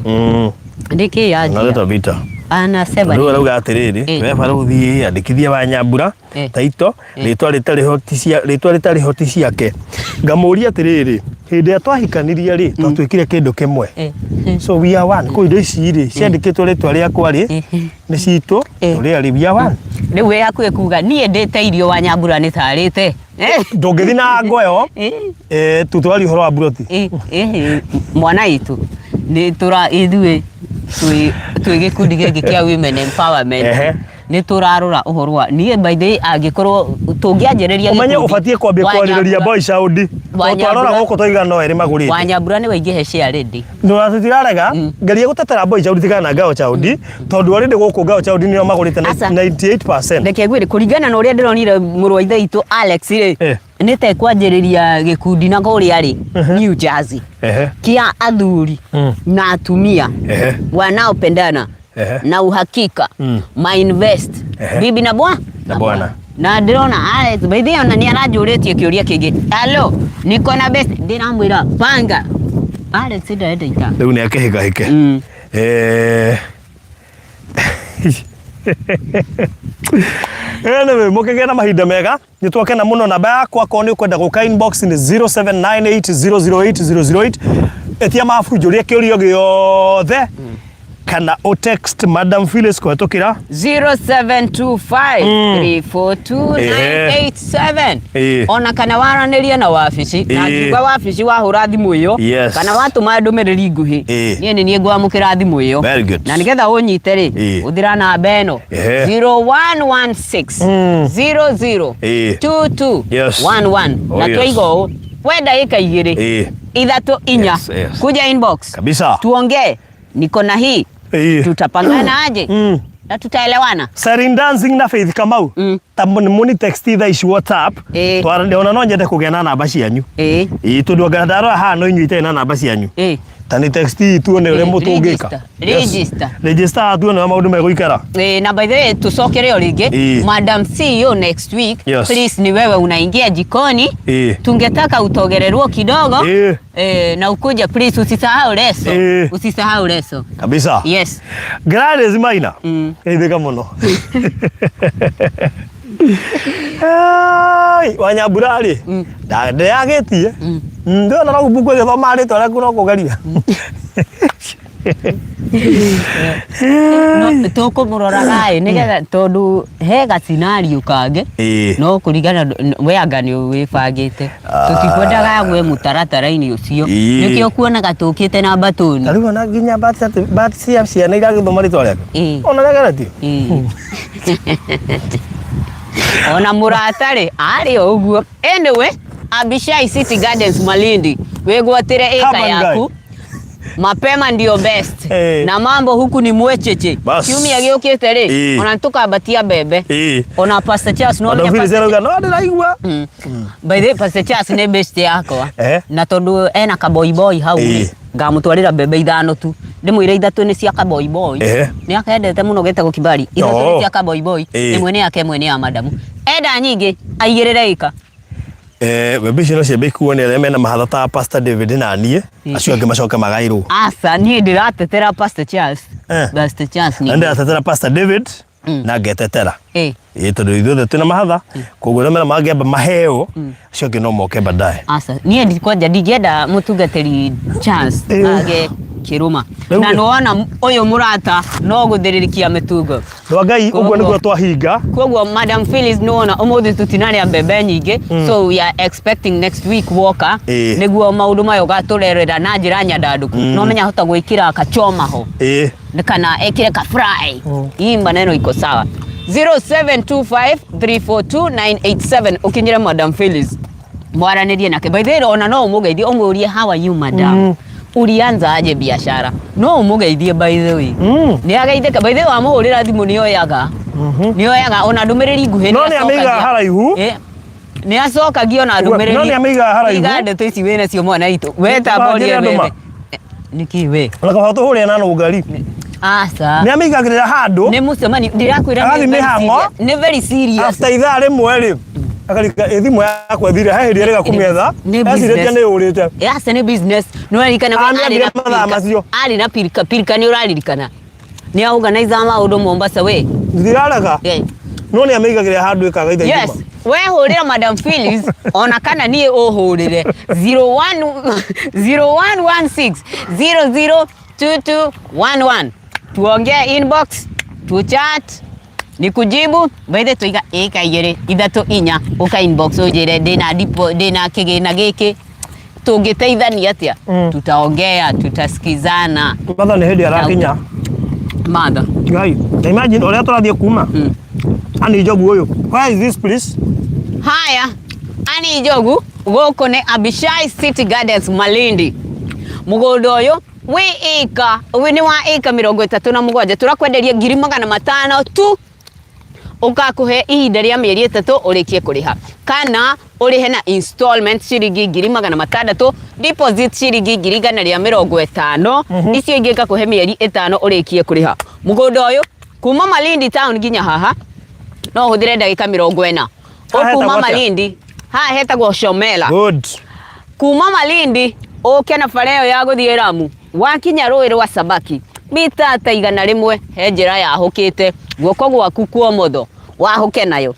nĩkĩ yanjia naleta vita anasema rĩu arauga atĩrĩrĩ Ĩ. we barũthi andĩkithia Wanyambura Ĩ. taito rĩtwa rĩtarĩ ho ti cia rĩtwa rĩtarĩ ho ti ciake ngamũria atĩrĩrĩ hĩndĩ ĩrĩa twahikanirie rĩ twatuĩkire kĩndũ kĩmwe Ĩ. so we are one kũu indo ici rĩ ciandĩkĩtwo rĩtwa rĩakwa rĩ nĩ citũ Ĩ. tũrĩ arĩ we are one rĩu wĩ hakuhĩ kuga niĩ ndĩte irio Wanyambura nĩ tarĩte ndũngĩthiĩ na ngoyo tũtwarie ũhoro wa mburoti mwana witũ nĩ tũra ithuĩ twĩ twĩ gĩkundi gĩkĩ kĩa women empowerment Ehe. nĩ tũrarora ũhoro wa niĩ by the way angĩkorwo tũngĩanjĩrĩria ũmenye gĩkundi, ũbatiĩ kwambia kwarĩrĩria Wanyambura- boy child Wanyambura- twarora gũkũ twaiga no erĩ magũrĩte Wanyambura nĩwe ingĩhe share ready Ndũra tũtirarega ngeria gũtetera boy child tigana na girl child tondũ already gũkũ girl child nĩo magũrĩte Aca. 98% reke ngwĩre kũringana na ũrĩa ndĩronire mũrũ wa ithe witũ Alex rĩ Eh. nĩ ta ekwanjĩrĩria gĩkundi na kũrĩa rĩ New Jersey Ehe. kia athuri na atumia Ehe. wanaopendana Ehe. na uhakika mainvest Ehe. bibi na bwa Na bwana. na ndĩrona Alex by the way ona nĩ aranjũrĩtie kĩũria kĩngĩ hello niko na best ndĩramwĩra panga Alex ndarenda ita rĩu nĩ akĩhĩkahĩke Eh. Anyway, mũkĩgĩa na mahinda mega nĩ twakena mũno namba yakwa akorwo nĩ ũkwenda gũka inbox nĩ 0798008008 etia mabu njũrie kĩũria gĩothe kana ũ text Madam Phyllis kũhetũkĩra 0725342987 Ĩĩ. ona kana waranĩrie na wabici na Ĩĩ. ngiuga wabici wahũra thimũ ĩyo Yes. kana watũma ndũmĩrĩri nguhĩ Ĩĩ. niĩ nĩ niĩ ngwamũkĩra thimũ ĩyo Very good. na nĩgetha ũnyite rĩ Ĩĩ. ũthira namba ĩno Ehe. 0116 00 Ĩĩ. 22 Yes. 11 Oh, na yes. twaiga ũũ wenda ĩka igĩrĩ Ĩĩ. ithatũ inya Yes, yes. kuja inbox kabisa tuongee niko na hii Ĩĩ. tutapangana aje na tutaelewana Celine Dancing na Faith Kamau ta muni text thaa ici WhatsApp Ĩĩ. twaranĩria ona no nyende kũgĩa na namba cianyu ĩĩ ĩĩ tondũ anga ndarora haha no inyuĩ itarĩ na namba cianyu ĩĩ ta nĩ text tuone ũrĩa Ĩĩ, mũtũngĩka register, register. register tuone ũrĩa maũndũ megũikara Eh, na by the way tusokere o rĩngĩ Ĩĩ. Madam CEO next week Yes. please ni wewe unaingia jikoni Ĩĩ. tungetaka utogererwo kidogo Ĩĩ. eh, na ukuja please usisahau leso Ĩĩ. usisahau leso kabisa yes Gladys Maina geithĩka mũno Ai, Wanyambura rĩ ndeyagĩtie ndĩrona no mbuku ĩgĩthoma rĩtwa rĩaku no kũgeria no tũkũmũroraga ĩ nĩgetha tondũ he gacinariũ kangĩ Ĩĩ. no kũringana we anga nĩ wĩbangĩte tũtikwendaga agwe mũtaratara-inĩ ũcio Ĩĩ. nĩkĩo kuonaga tũkĩte na mbatũni Ta rĩu ona nginya bahati cia ciana iragĩthoma rĩtwa rĩake Ĩĩ. ona rĩageretio Ĩĩ. ona mũrata rĩ arĩ o ũguo anyway Abishai City Gardens Malindi wĩgwatĩre ĩka Come on, yaku guy. Mapema ndio best. Eh. Na mambo huku ni mwecheche. Bas. Kiumia gĩũkĩte rĩ, Ĩĩ. ona nĩtũkambatia mbembe. Ĩĩ. Ona Pastor Charles no Ona menya Phyllis Pastor arauga no ndĩraigua. By the way, Pastor Charles nĩ best yakwa. Eh. Na tondũ ena kaboiboi hau rĩ, Ĩĩ. ngamũtwarĩra mbembe ithano tu. Ndĩmwĩre ithatũ nĩ cia kaboiboi. Ehe. Nĩ akendete mũno getagwo Kibali. Ithatũ Oo. nĩ cia kaboiboi. Ĩĩ. Ĩmwe nĩ yake ĩmwe nĩ ya madamu. Enda nyingĩ aigĩrĩre ĩka. Eh, mbembe icio no ciambe ikuo nĩ arĩa mena mahatha ta Pastor David na niĩ acio angĩ macoke magairwo. Aca niĩ ndĩratetera Pastor Charles. Eh. Pastor Charles Na nĩ. ndĩratetera Pastor David na ngetetera. Eh. Ĩĩ tondũ ithuothe twĩna mahatha koguo arĩa mena mangĩamba maheo acio angĩ no moke baadaye. Aca niĩ ndikwanja ndingĩenda mũtungatĩri Charles Eh. age kĩrũma. Rĩu Na rĩ- nĩwona ũyũ mũrata no gũthĩrĩrĩkia mĩtungo. Rwa Ngai ũguo Koguo- nĩguo twahinga. Koguo Madam Phyllis nĩwona ũmũthĩ tũtinarĩa mbembe nyingĩ so we are expecting next week woka Ĩĩ. nĩguo maũndũ maya ũgatũrerera na njĩra nyandandũku no menya hota gwĩkĩra kachoma ho Ĩĩ. Nĩ kana ekĩre ka fry hii maneno iko sawa 0725342987 ũkinyĩre Madam Phyllis mwaranĩrie nake by the way ona no ũmũgeithie ũmũrie how are you madam ulianza aje biashara no ũmũgeithie by the way nĩ ageithĩka by the way wamũhũrĩra thimũ nĩ oyaga nĩ oyaga ona ndũmĩrĩri nguhĩ No nĩ amĩigaga nĩacokagia. haraihu. Eh, nĩ acokagia ona Ũguo, ndũmĩrĩri no nĩ amĩigaga haraihu. Iga ndeto ici wĩna cio mwana witũ we tamba Ndũkanjĩre ũrie andũ ma. wethe nĩkĩ we Ona kaba tũhũrĩre na nũngari. aca Nĩ amĩigagĩrĩra handũ nĩ mũcemanio ndĩrakwĩra Agathiĩ nĩ very mĩhang'o. serious. nĩ very serious after ithaa rĩmwe rĩ akarika ĩ thimũ yakwa ĩthire he hĩndĩ ĩrĩga kũmĩetha Nĩ ecirĩtie business. nĩ yũrĩte Aca nĩ business nĩ ũraririkana Ah, we nĩ arĩ ambire na mathaa pirika- macio. arĩ na pirika pirika nĩ ũraririkana nĩ organizer maũndũ Mombasa we ndirarega Eh. no nĩ amĩigagĩrĩra handũ ĩkaga ithaa Yes, igima. we hũrĩra Madam Phyllis ona kana niĩ ũhũrĩre 01 0116 002211 tuongee inbox tuchat nikujibu by the twiga ĩka igĩrĩ ithatũ inya ũka inbox ũnjĩre ndĩna dipo ndĩna kĩgĩna gĩkĩ tũngĩteithania atĩa tutaongea tutasikizana Matha nĩ hĩndĩ arakinya Martha Ngai na imagine ũrĩa tũrathiĩ kuma Ani Njogu ũyũ where is this place Haya, Ani Njogu gũkũ nĩ Abishai City Gardens Malindi. Mũgũnda ũyũ wĩ ĩka wĩ nĩ wa ĩka 37 tũrakwenderia 500,000 tu ũgakũhe ihinda rĩa mĩeri 3 ũrĩkie kũrĩha kana ũrĩhe na installment ciringi 600,000 deposit ciringi 150,000 icio ingĩ ngakũhe mĩeri 5 ũrĩkie kũrĩha. Mũgũnda ũyũ kuma Malindi town nginya haha no ũhũthĩre ndagĩka 40 Haha hetagwo ũkuma atĩa? Malindi haha hetagwo Shomela good kuma Malindi ũke na bara ĩyo ya gũthiĩ Lamu wakinya rũĩ rwa Sabaki mita ta 100 he njĩra yahũkĩte guoko gwaku kwa ũmotho wahũke nayo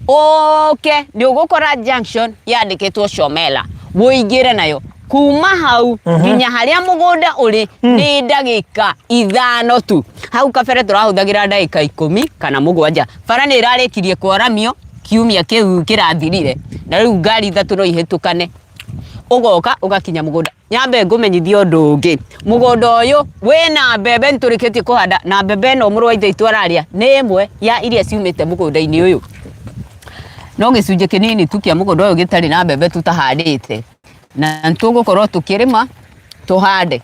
ũke nĩ ũgũkora junction yandĩkĩtwo Shomela wũingĩre nayo kuma hau nginya harĩa mũgũnda ũrĩ nĩ ndagĩka 5 tu hau kabere tũrahũthagĩra ndagĩka 10 kana 7 bara nĩ ĩrarĩkirie kwaramio kiumia kĩu kĩrathirire na rĩu ngari ithatũ no ihĩtũkane ũgoka ũgakinya mũgũnda nyambe ngũmenyithie ũndũ ũngĩ mũgũnda ũyũ wĩna mbembe nĩtũrĩkĩtie kũhanda na mbembe ĩno mũrũ wa ithe witũ ararĩa nĩ ĩmwe ya iria ciumĩte mũgũnda-inĩ ũyũ no gĩcunjĩ kĩnini tu kĩa mũgũnda ũyũ gĩtarĩ na mbembe tũtahandĩte na nĩtũgũkorwo tũkĩrĩma tũhande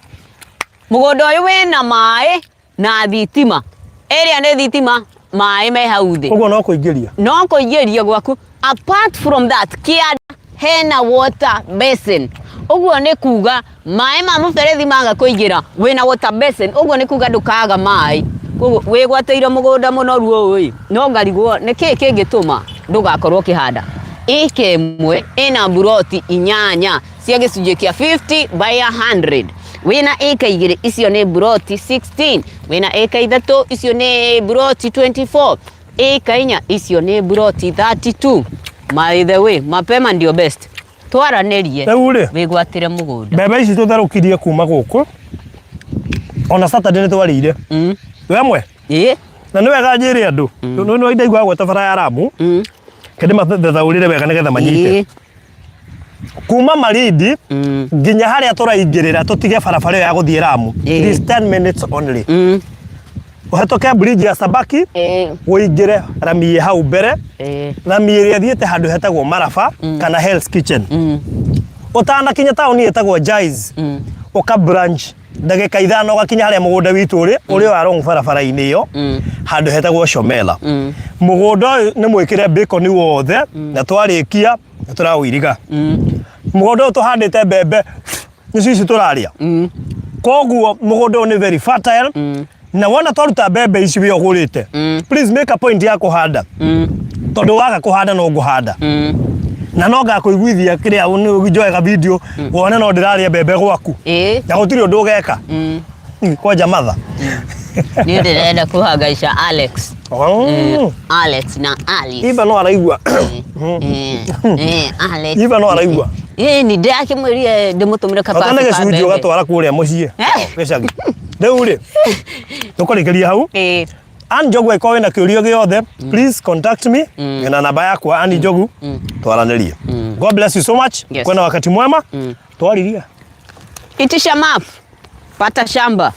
mũgũnda ũyũ wĩna maĩ na thitima ĩrĩa nĩ thitima maĩ me hau thĩ ũguo no kũingĩria no kũingĩria gwaku apart from that kĩanda hena water basin ũguo nĩ kuga maĩ ma mũberethi maga kũingĩra wĩna water basin ũguo nĩ kuga ndũkaga maĩ koguo wĩgwatĩire mũgũnda mũnoru ũũ ĩ no ngarigwo nĩ kĩĩ kĩngĩtũma ndũgakorwo ũkĩhanda ĩka ĩmwe ĩna mburoti 8 cia gĩcunjĩ kĩa 50 by 100 wĩna ĩka 2 icio nĩ mburoti 16 wĩna ĩka 3 icio nĩ mburoti 24 ĩka 4 icio nĩ mburoti 32 by the way mapema ndio best twaranĩrie Rĩu rĩ wĩgwatĩre mũgũnda mbembe ici tũtherũkirie kuma gũkũ ona Saturday nĩ twarĩire wemwe ĩĩ na nĩ wega njĩre andũ nĩ nĩ ndaigua gweta bara ya Lamu kende mathathaũrĩre wega nĩgetha manyite ĩĩ kuma Malindi nginya harĩa tũraingĩrĩra tũtige barabara ĩyo ya gũthiĩ Lamu Ĩĩ. it is 10 minutes only ũhetũke bridge ya Sabaki ĩĩ ũingĩre rami ĩ hau mbere ĩĩ rami ĩrĩa ĩthiĩte handũ hetagwo Maraba kana Hell's Kitchen ũtanakinya taũni ĩtagwo Jais ũka branch Ndagĩka 5 ũgakinya harĩa mũgũnda witũ ũrĩ, ũrĩ o along barabara-inĩ ĩyo, handũ hetagwo Shomela. Mũgũnda ũyũ nĩ mwĩkĩre bacon wothe, na twarĩkia nĩ tũraũiriga. Mũgũnda ũyũ tũhandĩte mbembe nĩcio ici tũrarĩa. Koguo mũgũnda ũyũ nĩ very fertile. Na wona twaruta mbembe ici we ũgũrĩte, please make a point ya kũhanda, tondũ waga kũhanda no ngũhanda na no ngakũiguithia kĩrĩa njoega video wone no ndĩrarĩa mbembe gwaku na gũtirĩ ũndũ ũgeka. Kwanja matha. Niĩ ndĩrenda kũhangaica Alex. Oh. Alex na Alice. Iba no araigua. Alex. Iba no araigua. Ĩĩ nĩ ndĩrakĩmwĩrire ndĩmũtũmĩre Bata kabati nĩ ka gĩcunjĩ mbembe. ũgatwara kũrĩa mũciĩ gĩcagi. Rĩu rĩ, tũkũrĩkĩria hau. Ann Njogu, angĩkorwo wĩna kĩũria gĩothe, please contact me. Wĩna namba yakwa, Ann Njogu, twaranĩrie. God bless you so much. Yes. Kwena wakati mwema. Twariria. Itisha map. Pata shamba.